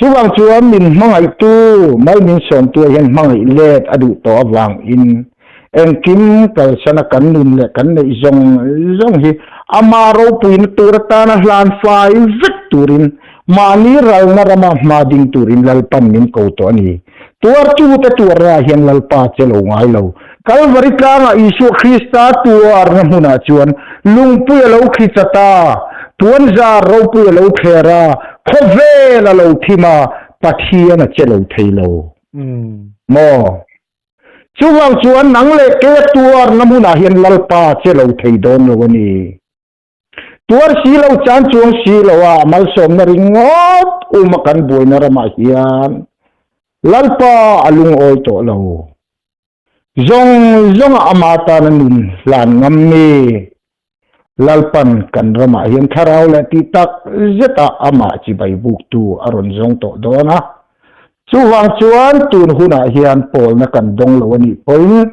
Chuvang chuan min hmangaihtu mai min sawmtu ah hian hmangaih let a duh tawh avangin engkim kalsana kan nun leh kan neih zawng zawng hi ama ropuina tur atana hlan fai vek turin mahni ralna rama hma ding turin Lalpan min ko tawh a ni. Tuartute tuarna ah hian Lalpa che lo ngai lo. Kalvari tlangah Isua Krista tuarna hmunah chuan lungpui a lo thli chat a, puanzar ropui a lo thler a, khawvel a lo thim a, Pathian a che lo thei lo. Maw? Chuvang chuan nang leh kei a tuarna hmunah hian Lalpa che lo thei dawn lo a ni. Tuar si lo chan chuang si lo a malsawmna ringawt um a kan buaina ramah hian Lalpa a lungawi tawh lo. Zawng zawnga ama tana nun hlan ngam mi Lalpan kan ramah hian thlarau leh tih tak zeta amah chibai buktu a rawn zawng tawh dawn a. Chuvang chuan tun hunah hian pawlna kan dawng lo a nih pawhin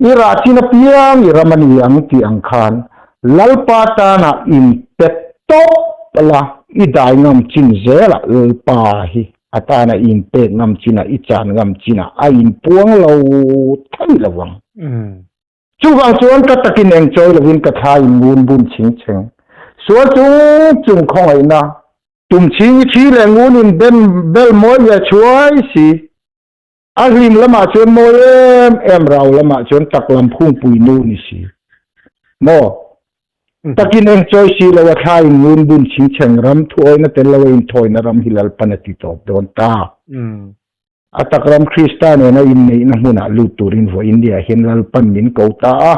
I rah chin apiang i ram a ni ang tih ang khan Lalpa tanah in pe tawp la, i dai ngam chin zelah Lalpa hi a tana i inpek ngam chinah, i chan ngam chinah a inpuang lo thei lo ang. Chuvang chuan ka takin eng chawi lovin ka thla in ngun bun ching cheng sual chung chung khawngaihna tum ching i thi leh ngun in ben bel mawi ve chhuai si. A hlim lamah chuan mawi em em rau lamah chuan tak lam phungpui nu ni si. Maw? Takin eng chawi si lo a thla in ngun bun chingcheng ram thuawina tel lo a inthawina ram hi Lalpan a ti tawp dawn ta. A tak ram Krista nena inneihna hmunah lut turin vawi India hian Lalpan min ko ta a.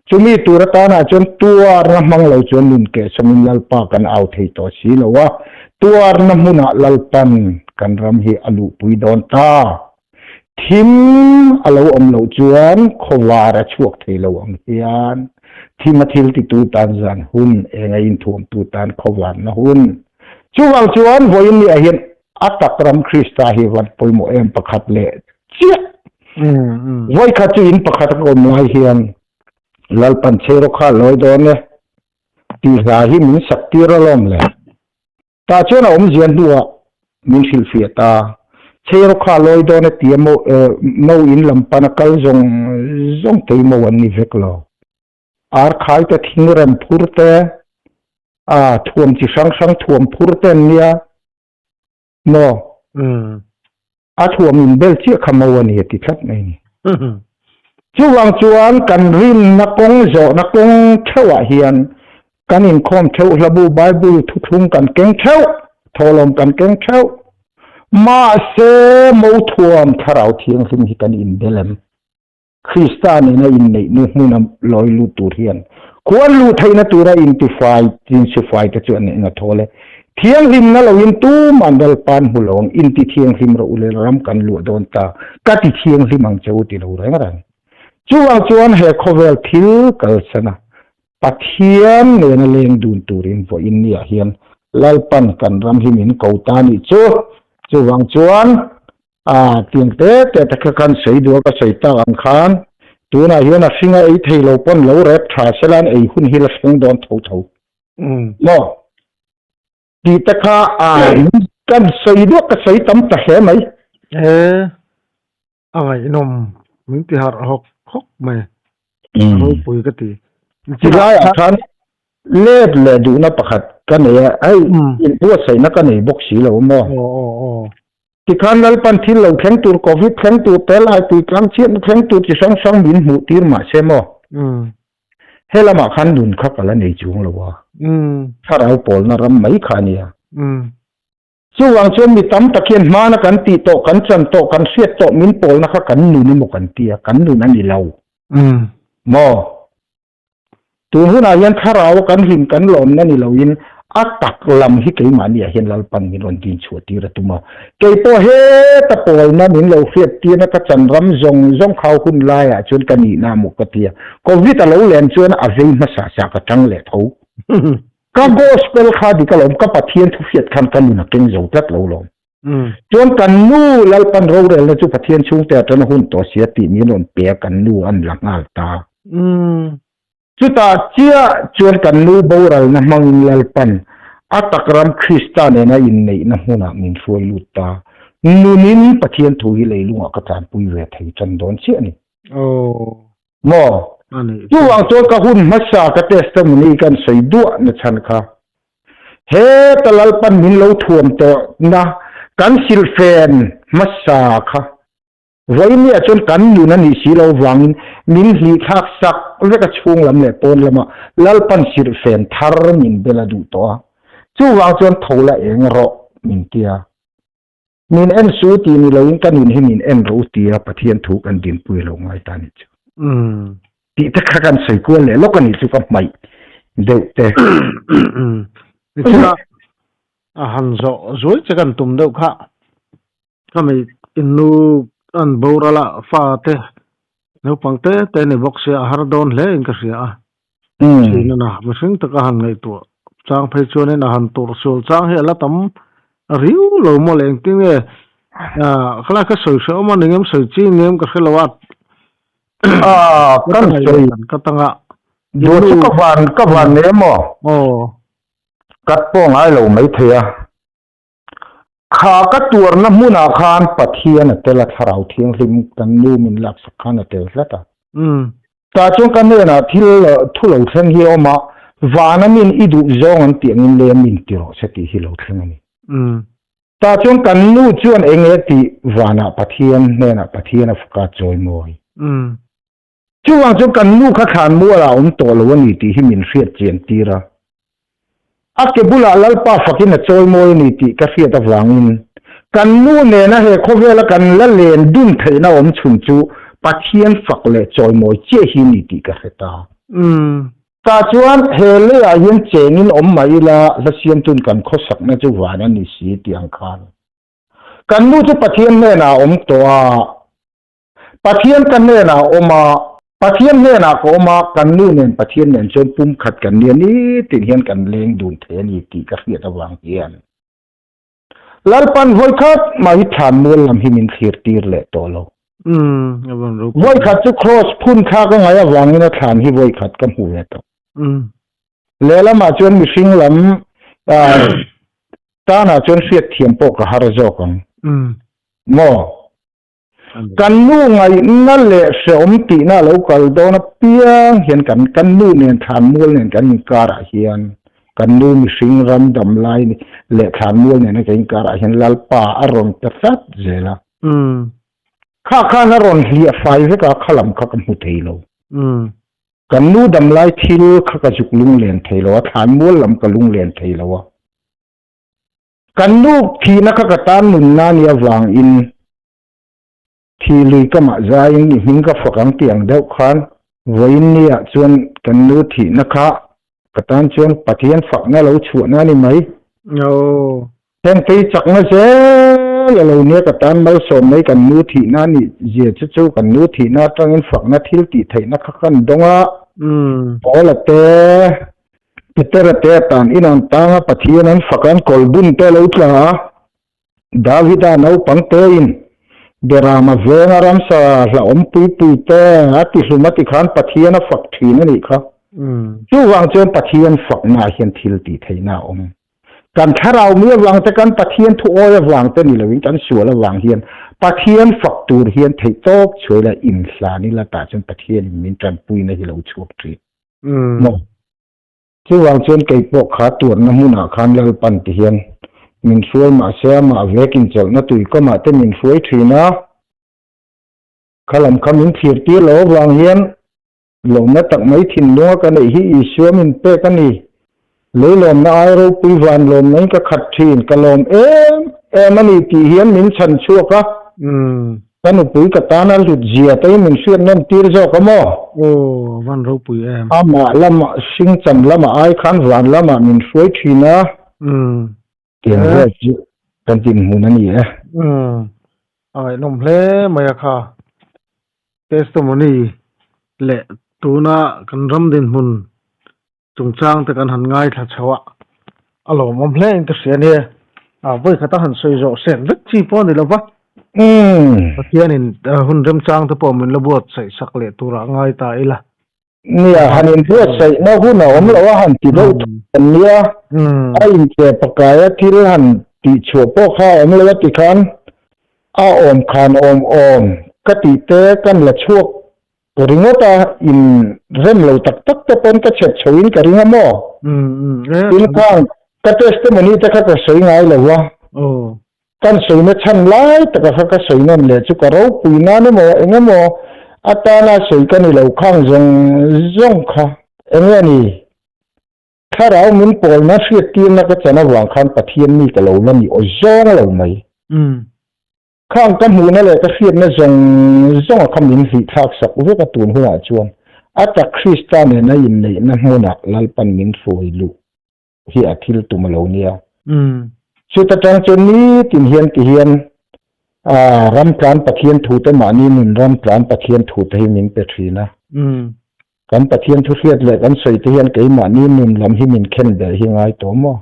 Chumi tur atanah chuan tuarna hmang lo chuan nun kehsawmin Lalpa kan au thei tawh si lo a. Tuarna hmunah Lalpan kan ram hi a luhpui dawn ta. Thim a lo awm loh chuan khawvar a chhuak thei lo ang hian thim a thil titu tan zan hun, eng a inthuamtu tan khawvarna hun. Chuvang chuan vawiin ni ah hian a tak ram Krista hi van pawimawh em pakhat leh chiah. Vawikhat chu in pakhat a ka awm lai hian Lalpan chheiraw kha a lawi dawn e. Tih hla hi min sak tir alawm le. Tah chuan a awmzia hnuah min hrilhfiah ta. Chheiraw kha a lawi dawn a tia mo mo in lam pana kal zawng zawng te hi mo an ni vek lo. Ar khai te thing rem phur te, a thuam chi hrang hrang thuam phur te an nia maw? A thuam in bel chiah kha mo a ni a ti tlat mai ni. Chuvang chuan kan rinna kawng zawhna kawng theuhah hian kan inkhawm theuh hlabu Bible thuthlung kan keng theuh, thawhlawm kan keng theuh. Mahse, Mothuam Thlarau Thianghlim hi kan inbel em? Krista nena inneih nu hmuna lawi lut tur hian khuan luh theihna tura intifai insifai te chu an eng a thawl e. Thianghlimna loin tuman Lalpa'n hmu lo ang, inti thianghlim rawh u le, ram kan luah dawn ta, ka ti thianghlim ang che u ti lo reng reng. Chuvang chuan he khawvel thil kalsana Pathian nena leng dun turin vawiin niah hian Lalpan kan ram hi min ko ta nih chu. Chuvang chuan a tiang te te te kha khan sawi duh a ka sawi tak ang khan tunah hian a hringa ei thei lo pawn lo rep tha sela an ei hun hi la thleng dawn tho tho maw tih te kha a kan sawi duah ka sawi tam ta hle mai. He a ngaihnawm min ti harh hawk hawk mai a ropui ka ti. Tilaiah khan let leh duhna pakhat ka nei a, hei inbuatsaihna ka nei bawk si lo maw? Tikhan Lalpan thil lo thleng tur Covid thleng tur te laipui tlang chhiatna thleng tur chi hrang hrang min hmuh tir mah se maw? Helamah khan nun kha ka la nei chuang lo a, thlarau pawlna ram mai kha a nia. Chuvang chuan mi tam tak hian hmana kan tih tawh, kan chan tawh, kan hriat tawh min pawlna kha kan nun emaw kan ti a, kan nun a ni lo. Maw? Tun hunah hian thlarau kan hlim kan lawmna ni loin a tak lam hi keimahniah hian Lalpan min rawn din chhuah tir a tum a. Kei pawh heta pawlna min lo hriat tirna ka chan ram zawng zawng khau hun laiah chuan ka nihna maw ka ti a. Covid a lo len chuan a vei hmasa sa ka tang leh tho. Ka gospel kha dik alawm, ka Pathian thu hriat khan ka nun a keng zo tlat lo lawm. Chuan kan nu Lalpan rorelna chu Pathian chhungte atana hun tawh sia tih min rawn pe a, kan nu an la nghal ta. Chutah chiah chuan kan nu boralna hmangin Lalpan a takram Krista nena inneihna hmunah min hruai lut ta. Nunin Pathian thu hi leilungah ka tlanpui ve thei tan dawn chiah a ni. Maw? Chuvang chuan ka hun hmasa ka testimony kan sawi duah na chhan kha. Heta Lalpan min lo thuam tawh na kan silfen hmasa kha vawinia chuan kan nun a nih si lo vangin min hlihthlak sak vek a chhung lam leh pawn lama Lalpan silfen thar min bel a duh tawh a. Chuvang chuan tho la eng rawh min tia. Min en su tih ni loin ka nun hi min en rawh u tia Pathian thu kan dinpui lo ngai ta ni chu. Tih te kha kan sawi kual leh lawk a nih chu ka hmaih deuh te. Nichina a han zawh zuai che kan tum deuh kha. Khami innu an boral a fa te naupang te te ni bawk sia a har dawn hle in ka hria a. Thin a na, mihring taka han ngaihtuah chang phei chuanin a han tur sual chang hi a la tam riu lo maw le engtin nge khalai kha sawi hreh awm a ni ngem sawi chi ngem ka hre lo a kan sawi ka tanga duh chu ka van ka van nei maw kat pawh ngai lo mai thei a kha ka tuarna hmunah khan Pathian a tel a thlarau thianghlim kan nu min laksak khan a tel tlat a Tah chuan ka hnenah thil thu lo thleng hi a awm a, vana min i duh zawng an tih angin lei a min ti rawh se tih hi lo thleng a ni. Tah chuan kan nu chuan eng nge tih vanah Pathian hnenah Pathian a faka chawimawi. Chuvang chuan kan nu kha thlan mualah a awm tawh lo a ni tih hi min hriat chian tir a. A ke bulah Lalpa fakin a chawimawi a ni tih ka hriat avangin kan nu nena he khawvela kan la len dun theihna awm chhun chu Pathian fak leh chawimawi chiah hi a ni tih ka hre ta. Tah chuan he leiah hian chengin awm mah ila hla siamtun kan khawsakna chu van a ni si tih ang khan kan nu chu Pathian hnenah a awm tawh a. Pathian ka hnenah a awm a, Pathian hnenah ka awm a, kan nu nen Pathian nen chuan pumkhat kan nia nitin hian kan leng dun thei a ni tih ka hriat avang hian Lalpan vawikhat mah hi thlan mual lam hi min thlir tir leh tawh lo. Vawikhat chu Kraws phun thlak a ngaih avangin a thlan hi vawikhat ka hmu ve tawh. Lehlamah chuan mihring lam tanah chuan hriatthiam pawh ka har zawk ang. Maw? Kan nu ngaihna leh hrehawm tihna a lo kal dawn apiang hian kan kan nu nen thlanmual nen kan inkarah hian kan nu mihring ram dam lai leh thlanmual nena kan inkarah hian Lalpa a rawn pe tlat zel a. Kha khan a rawn hliah fai vek a, kha lam kha ka hmu thei lo. Kan nu dam lai thil kha ka zuk lunglen thei lo a, thlanmual lam ka lunglen thei lo a. Kan nu thihna kha ka tan nunna nia avangin thi lui ka mah zaiin i hming ka fak ang tih ang deuh khan vawiin niah chuan kan nu thihna kha ka tan chuan Pathian fakna lo chhuahna a ni mai. Heng phei chakna zel a lo nia ka tan malsawm mai kan nu thihna a nih zia chu chu kan nu thihna atangin fakna thil tih theihna kha kan dawng a. Paula te, Petera te atan in an tang a, Pathian an fak a, an kawlbun te a lo tla a. Davida naupang tein Berama venga ramsa hlauhawm pui pui te a ti hlum a ti khan Pathian a fak thin a nih kha. Chuvang chuan Pathian faknaah hian thil tih theihna a awm. Kan thlarau mi avang te, kan Pathian thu awi avang te ni loin kan sual avang hian Pathian fak tur hian theih tawp chhuai la inhlan ila tah chuan Pathianin min tanpuina hi lo chhuak thin. Maw? Chuvang chuan kei pawh kha tuarna hmunah khan Lalpan ti hian min hruai mahse amah vek inchawlhna tuikamah te min hruai thin a, kha lam kha min thlir tir lo avang hian lawmna tak mai thinlunga ka neih hi Isua min pek a ni. Lei lawmna ai ropui van lawmna in ka khat thin, ka lawm em em a ni tih hian min chhan chhuak a. Ka nupui ka tana hlut zia te hi min hriat nawm tir zawk a maw? Aw, van ropui em. Amah lamah Singchan lamah ai khan van lamah min hruai thin a. Tiang vel chu kan dinhmun a ni e. A ngaihnawm hle mai a kha. Testimony leh tuna kan ram dinhmun chungchang te kan han ngaithla chho a, a lawmawm hle in ka hria nia. A vawi khat a han sawi zawh sen vek chi pawh a ni lo va. Pathianin hun remchang te pawh min la buatsaih sak leh turah ngai ta ila. Nia, han inbuatsaihna hun a awm lo a han ti deuh thut an nia. A inche pakaia thil han tihchhuah pawh kha a awm lo a ti khan a awm khan awm awm ka tih te kan la chhuak ringawt a, in rem lo tak tak te pawn ka chhep chho in ka ring a maw? Tin khang ka testimony te kha ka sawi ngai lo va, kan sawina chhan lai taka kha ka sawi nawn leh chu ka ropui nan emaw eng emaw atana sawi ka ni lo khang zawng zawng kha eng nge ni? Thlarau min pawlna hriattirna ka chan avang khan Pathian mi ka lo la ni aw zawng lo mai. Khang ka hmuhna leh ka hriatna zawng zawnga kha min hlihthlak sak vek a tun hunah chuan a tak Krista nena inneihna hmunah Lalpan min hruai luh hi a thil tum a lo nia. Chuta tang chuan nitin hian ti hian ram tlan Pathian thute mahni nun ram tlan Pathian thute hi min pe thin a. Kan Pathian thu hriat leh kan sawi te hian keimahni nun lam hi min khen ber hi ngai tawh maw?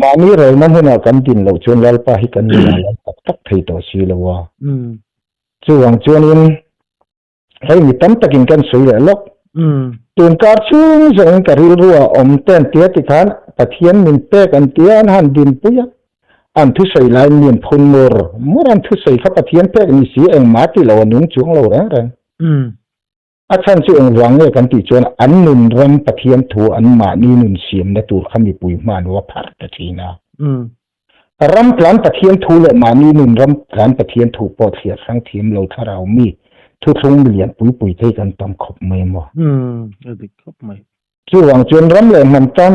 Mahni relna hmunah kan din loh chuan Lalpa hi kan nunah lal tak tak thei tawh si lo a. Chuvang chuanin hei mi tam takin kan sawi leh lawk. Tunkar chhung zawngin ka rilru ah awm te an tia tikhan Pathian min pek an tia an han dinpui a. An thusawi lai mi an phun mur mur an thusawi kha Pathian pek ni si engmah ti lo a nung chuang lo reng reng. A chhan chu engvang nge kan tih chuan an nun ram Pathian thu an mahni nun siamna tur kha mipui hma an va phar ta thin a. Ram tlan Pathian thu leh mahni nun ram tlan Pathian thu pawh thliar hrang thiam lo thlarau mi thuthlung milian pui pui thei kan tam khawp mai maw? A dik khawp mai. Chuvang chuan ram leh hnam tan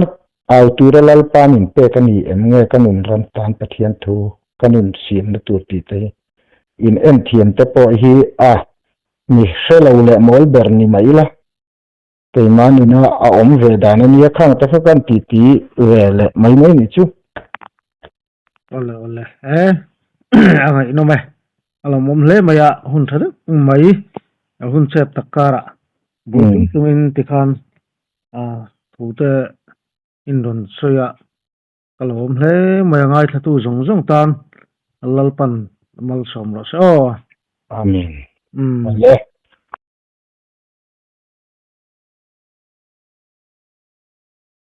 au tura Lalpa min pek a ni em nge ka nun ram tan Pathian thu ka nun siamna tur tih te hi in en thiam te pawh hi a Mi hre lo leh mawl ber ni mai ila, keimah nuna a awm ve dan a nia, khang te kha kan ti ti ve leh mai mai nih chu. Awle awle e, a ngaihnawm e, a lawmawm hle mai a, hun tha deuh mai, a hun chep tak karah bul tung tungin tikhan thu te in rawn sawi a, ka lawm hle mai a ngaithlatu zawng zawng tan Lalpan malsawm rawh se aw. Amen. Awle.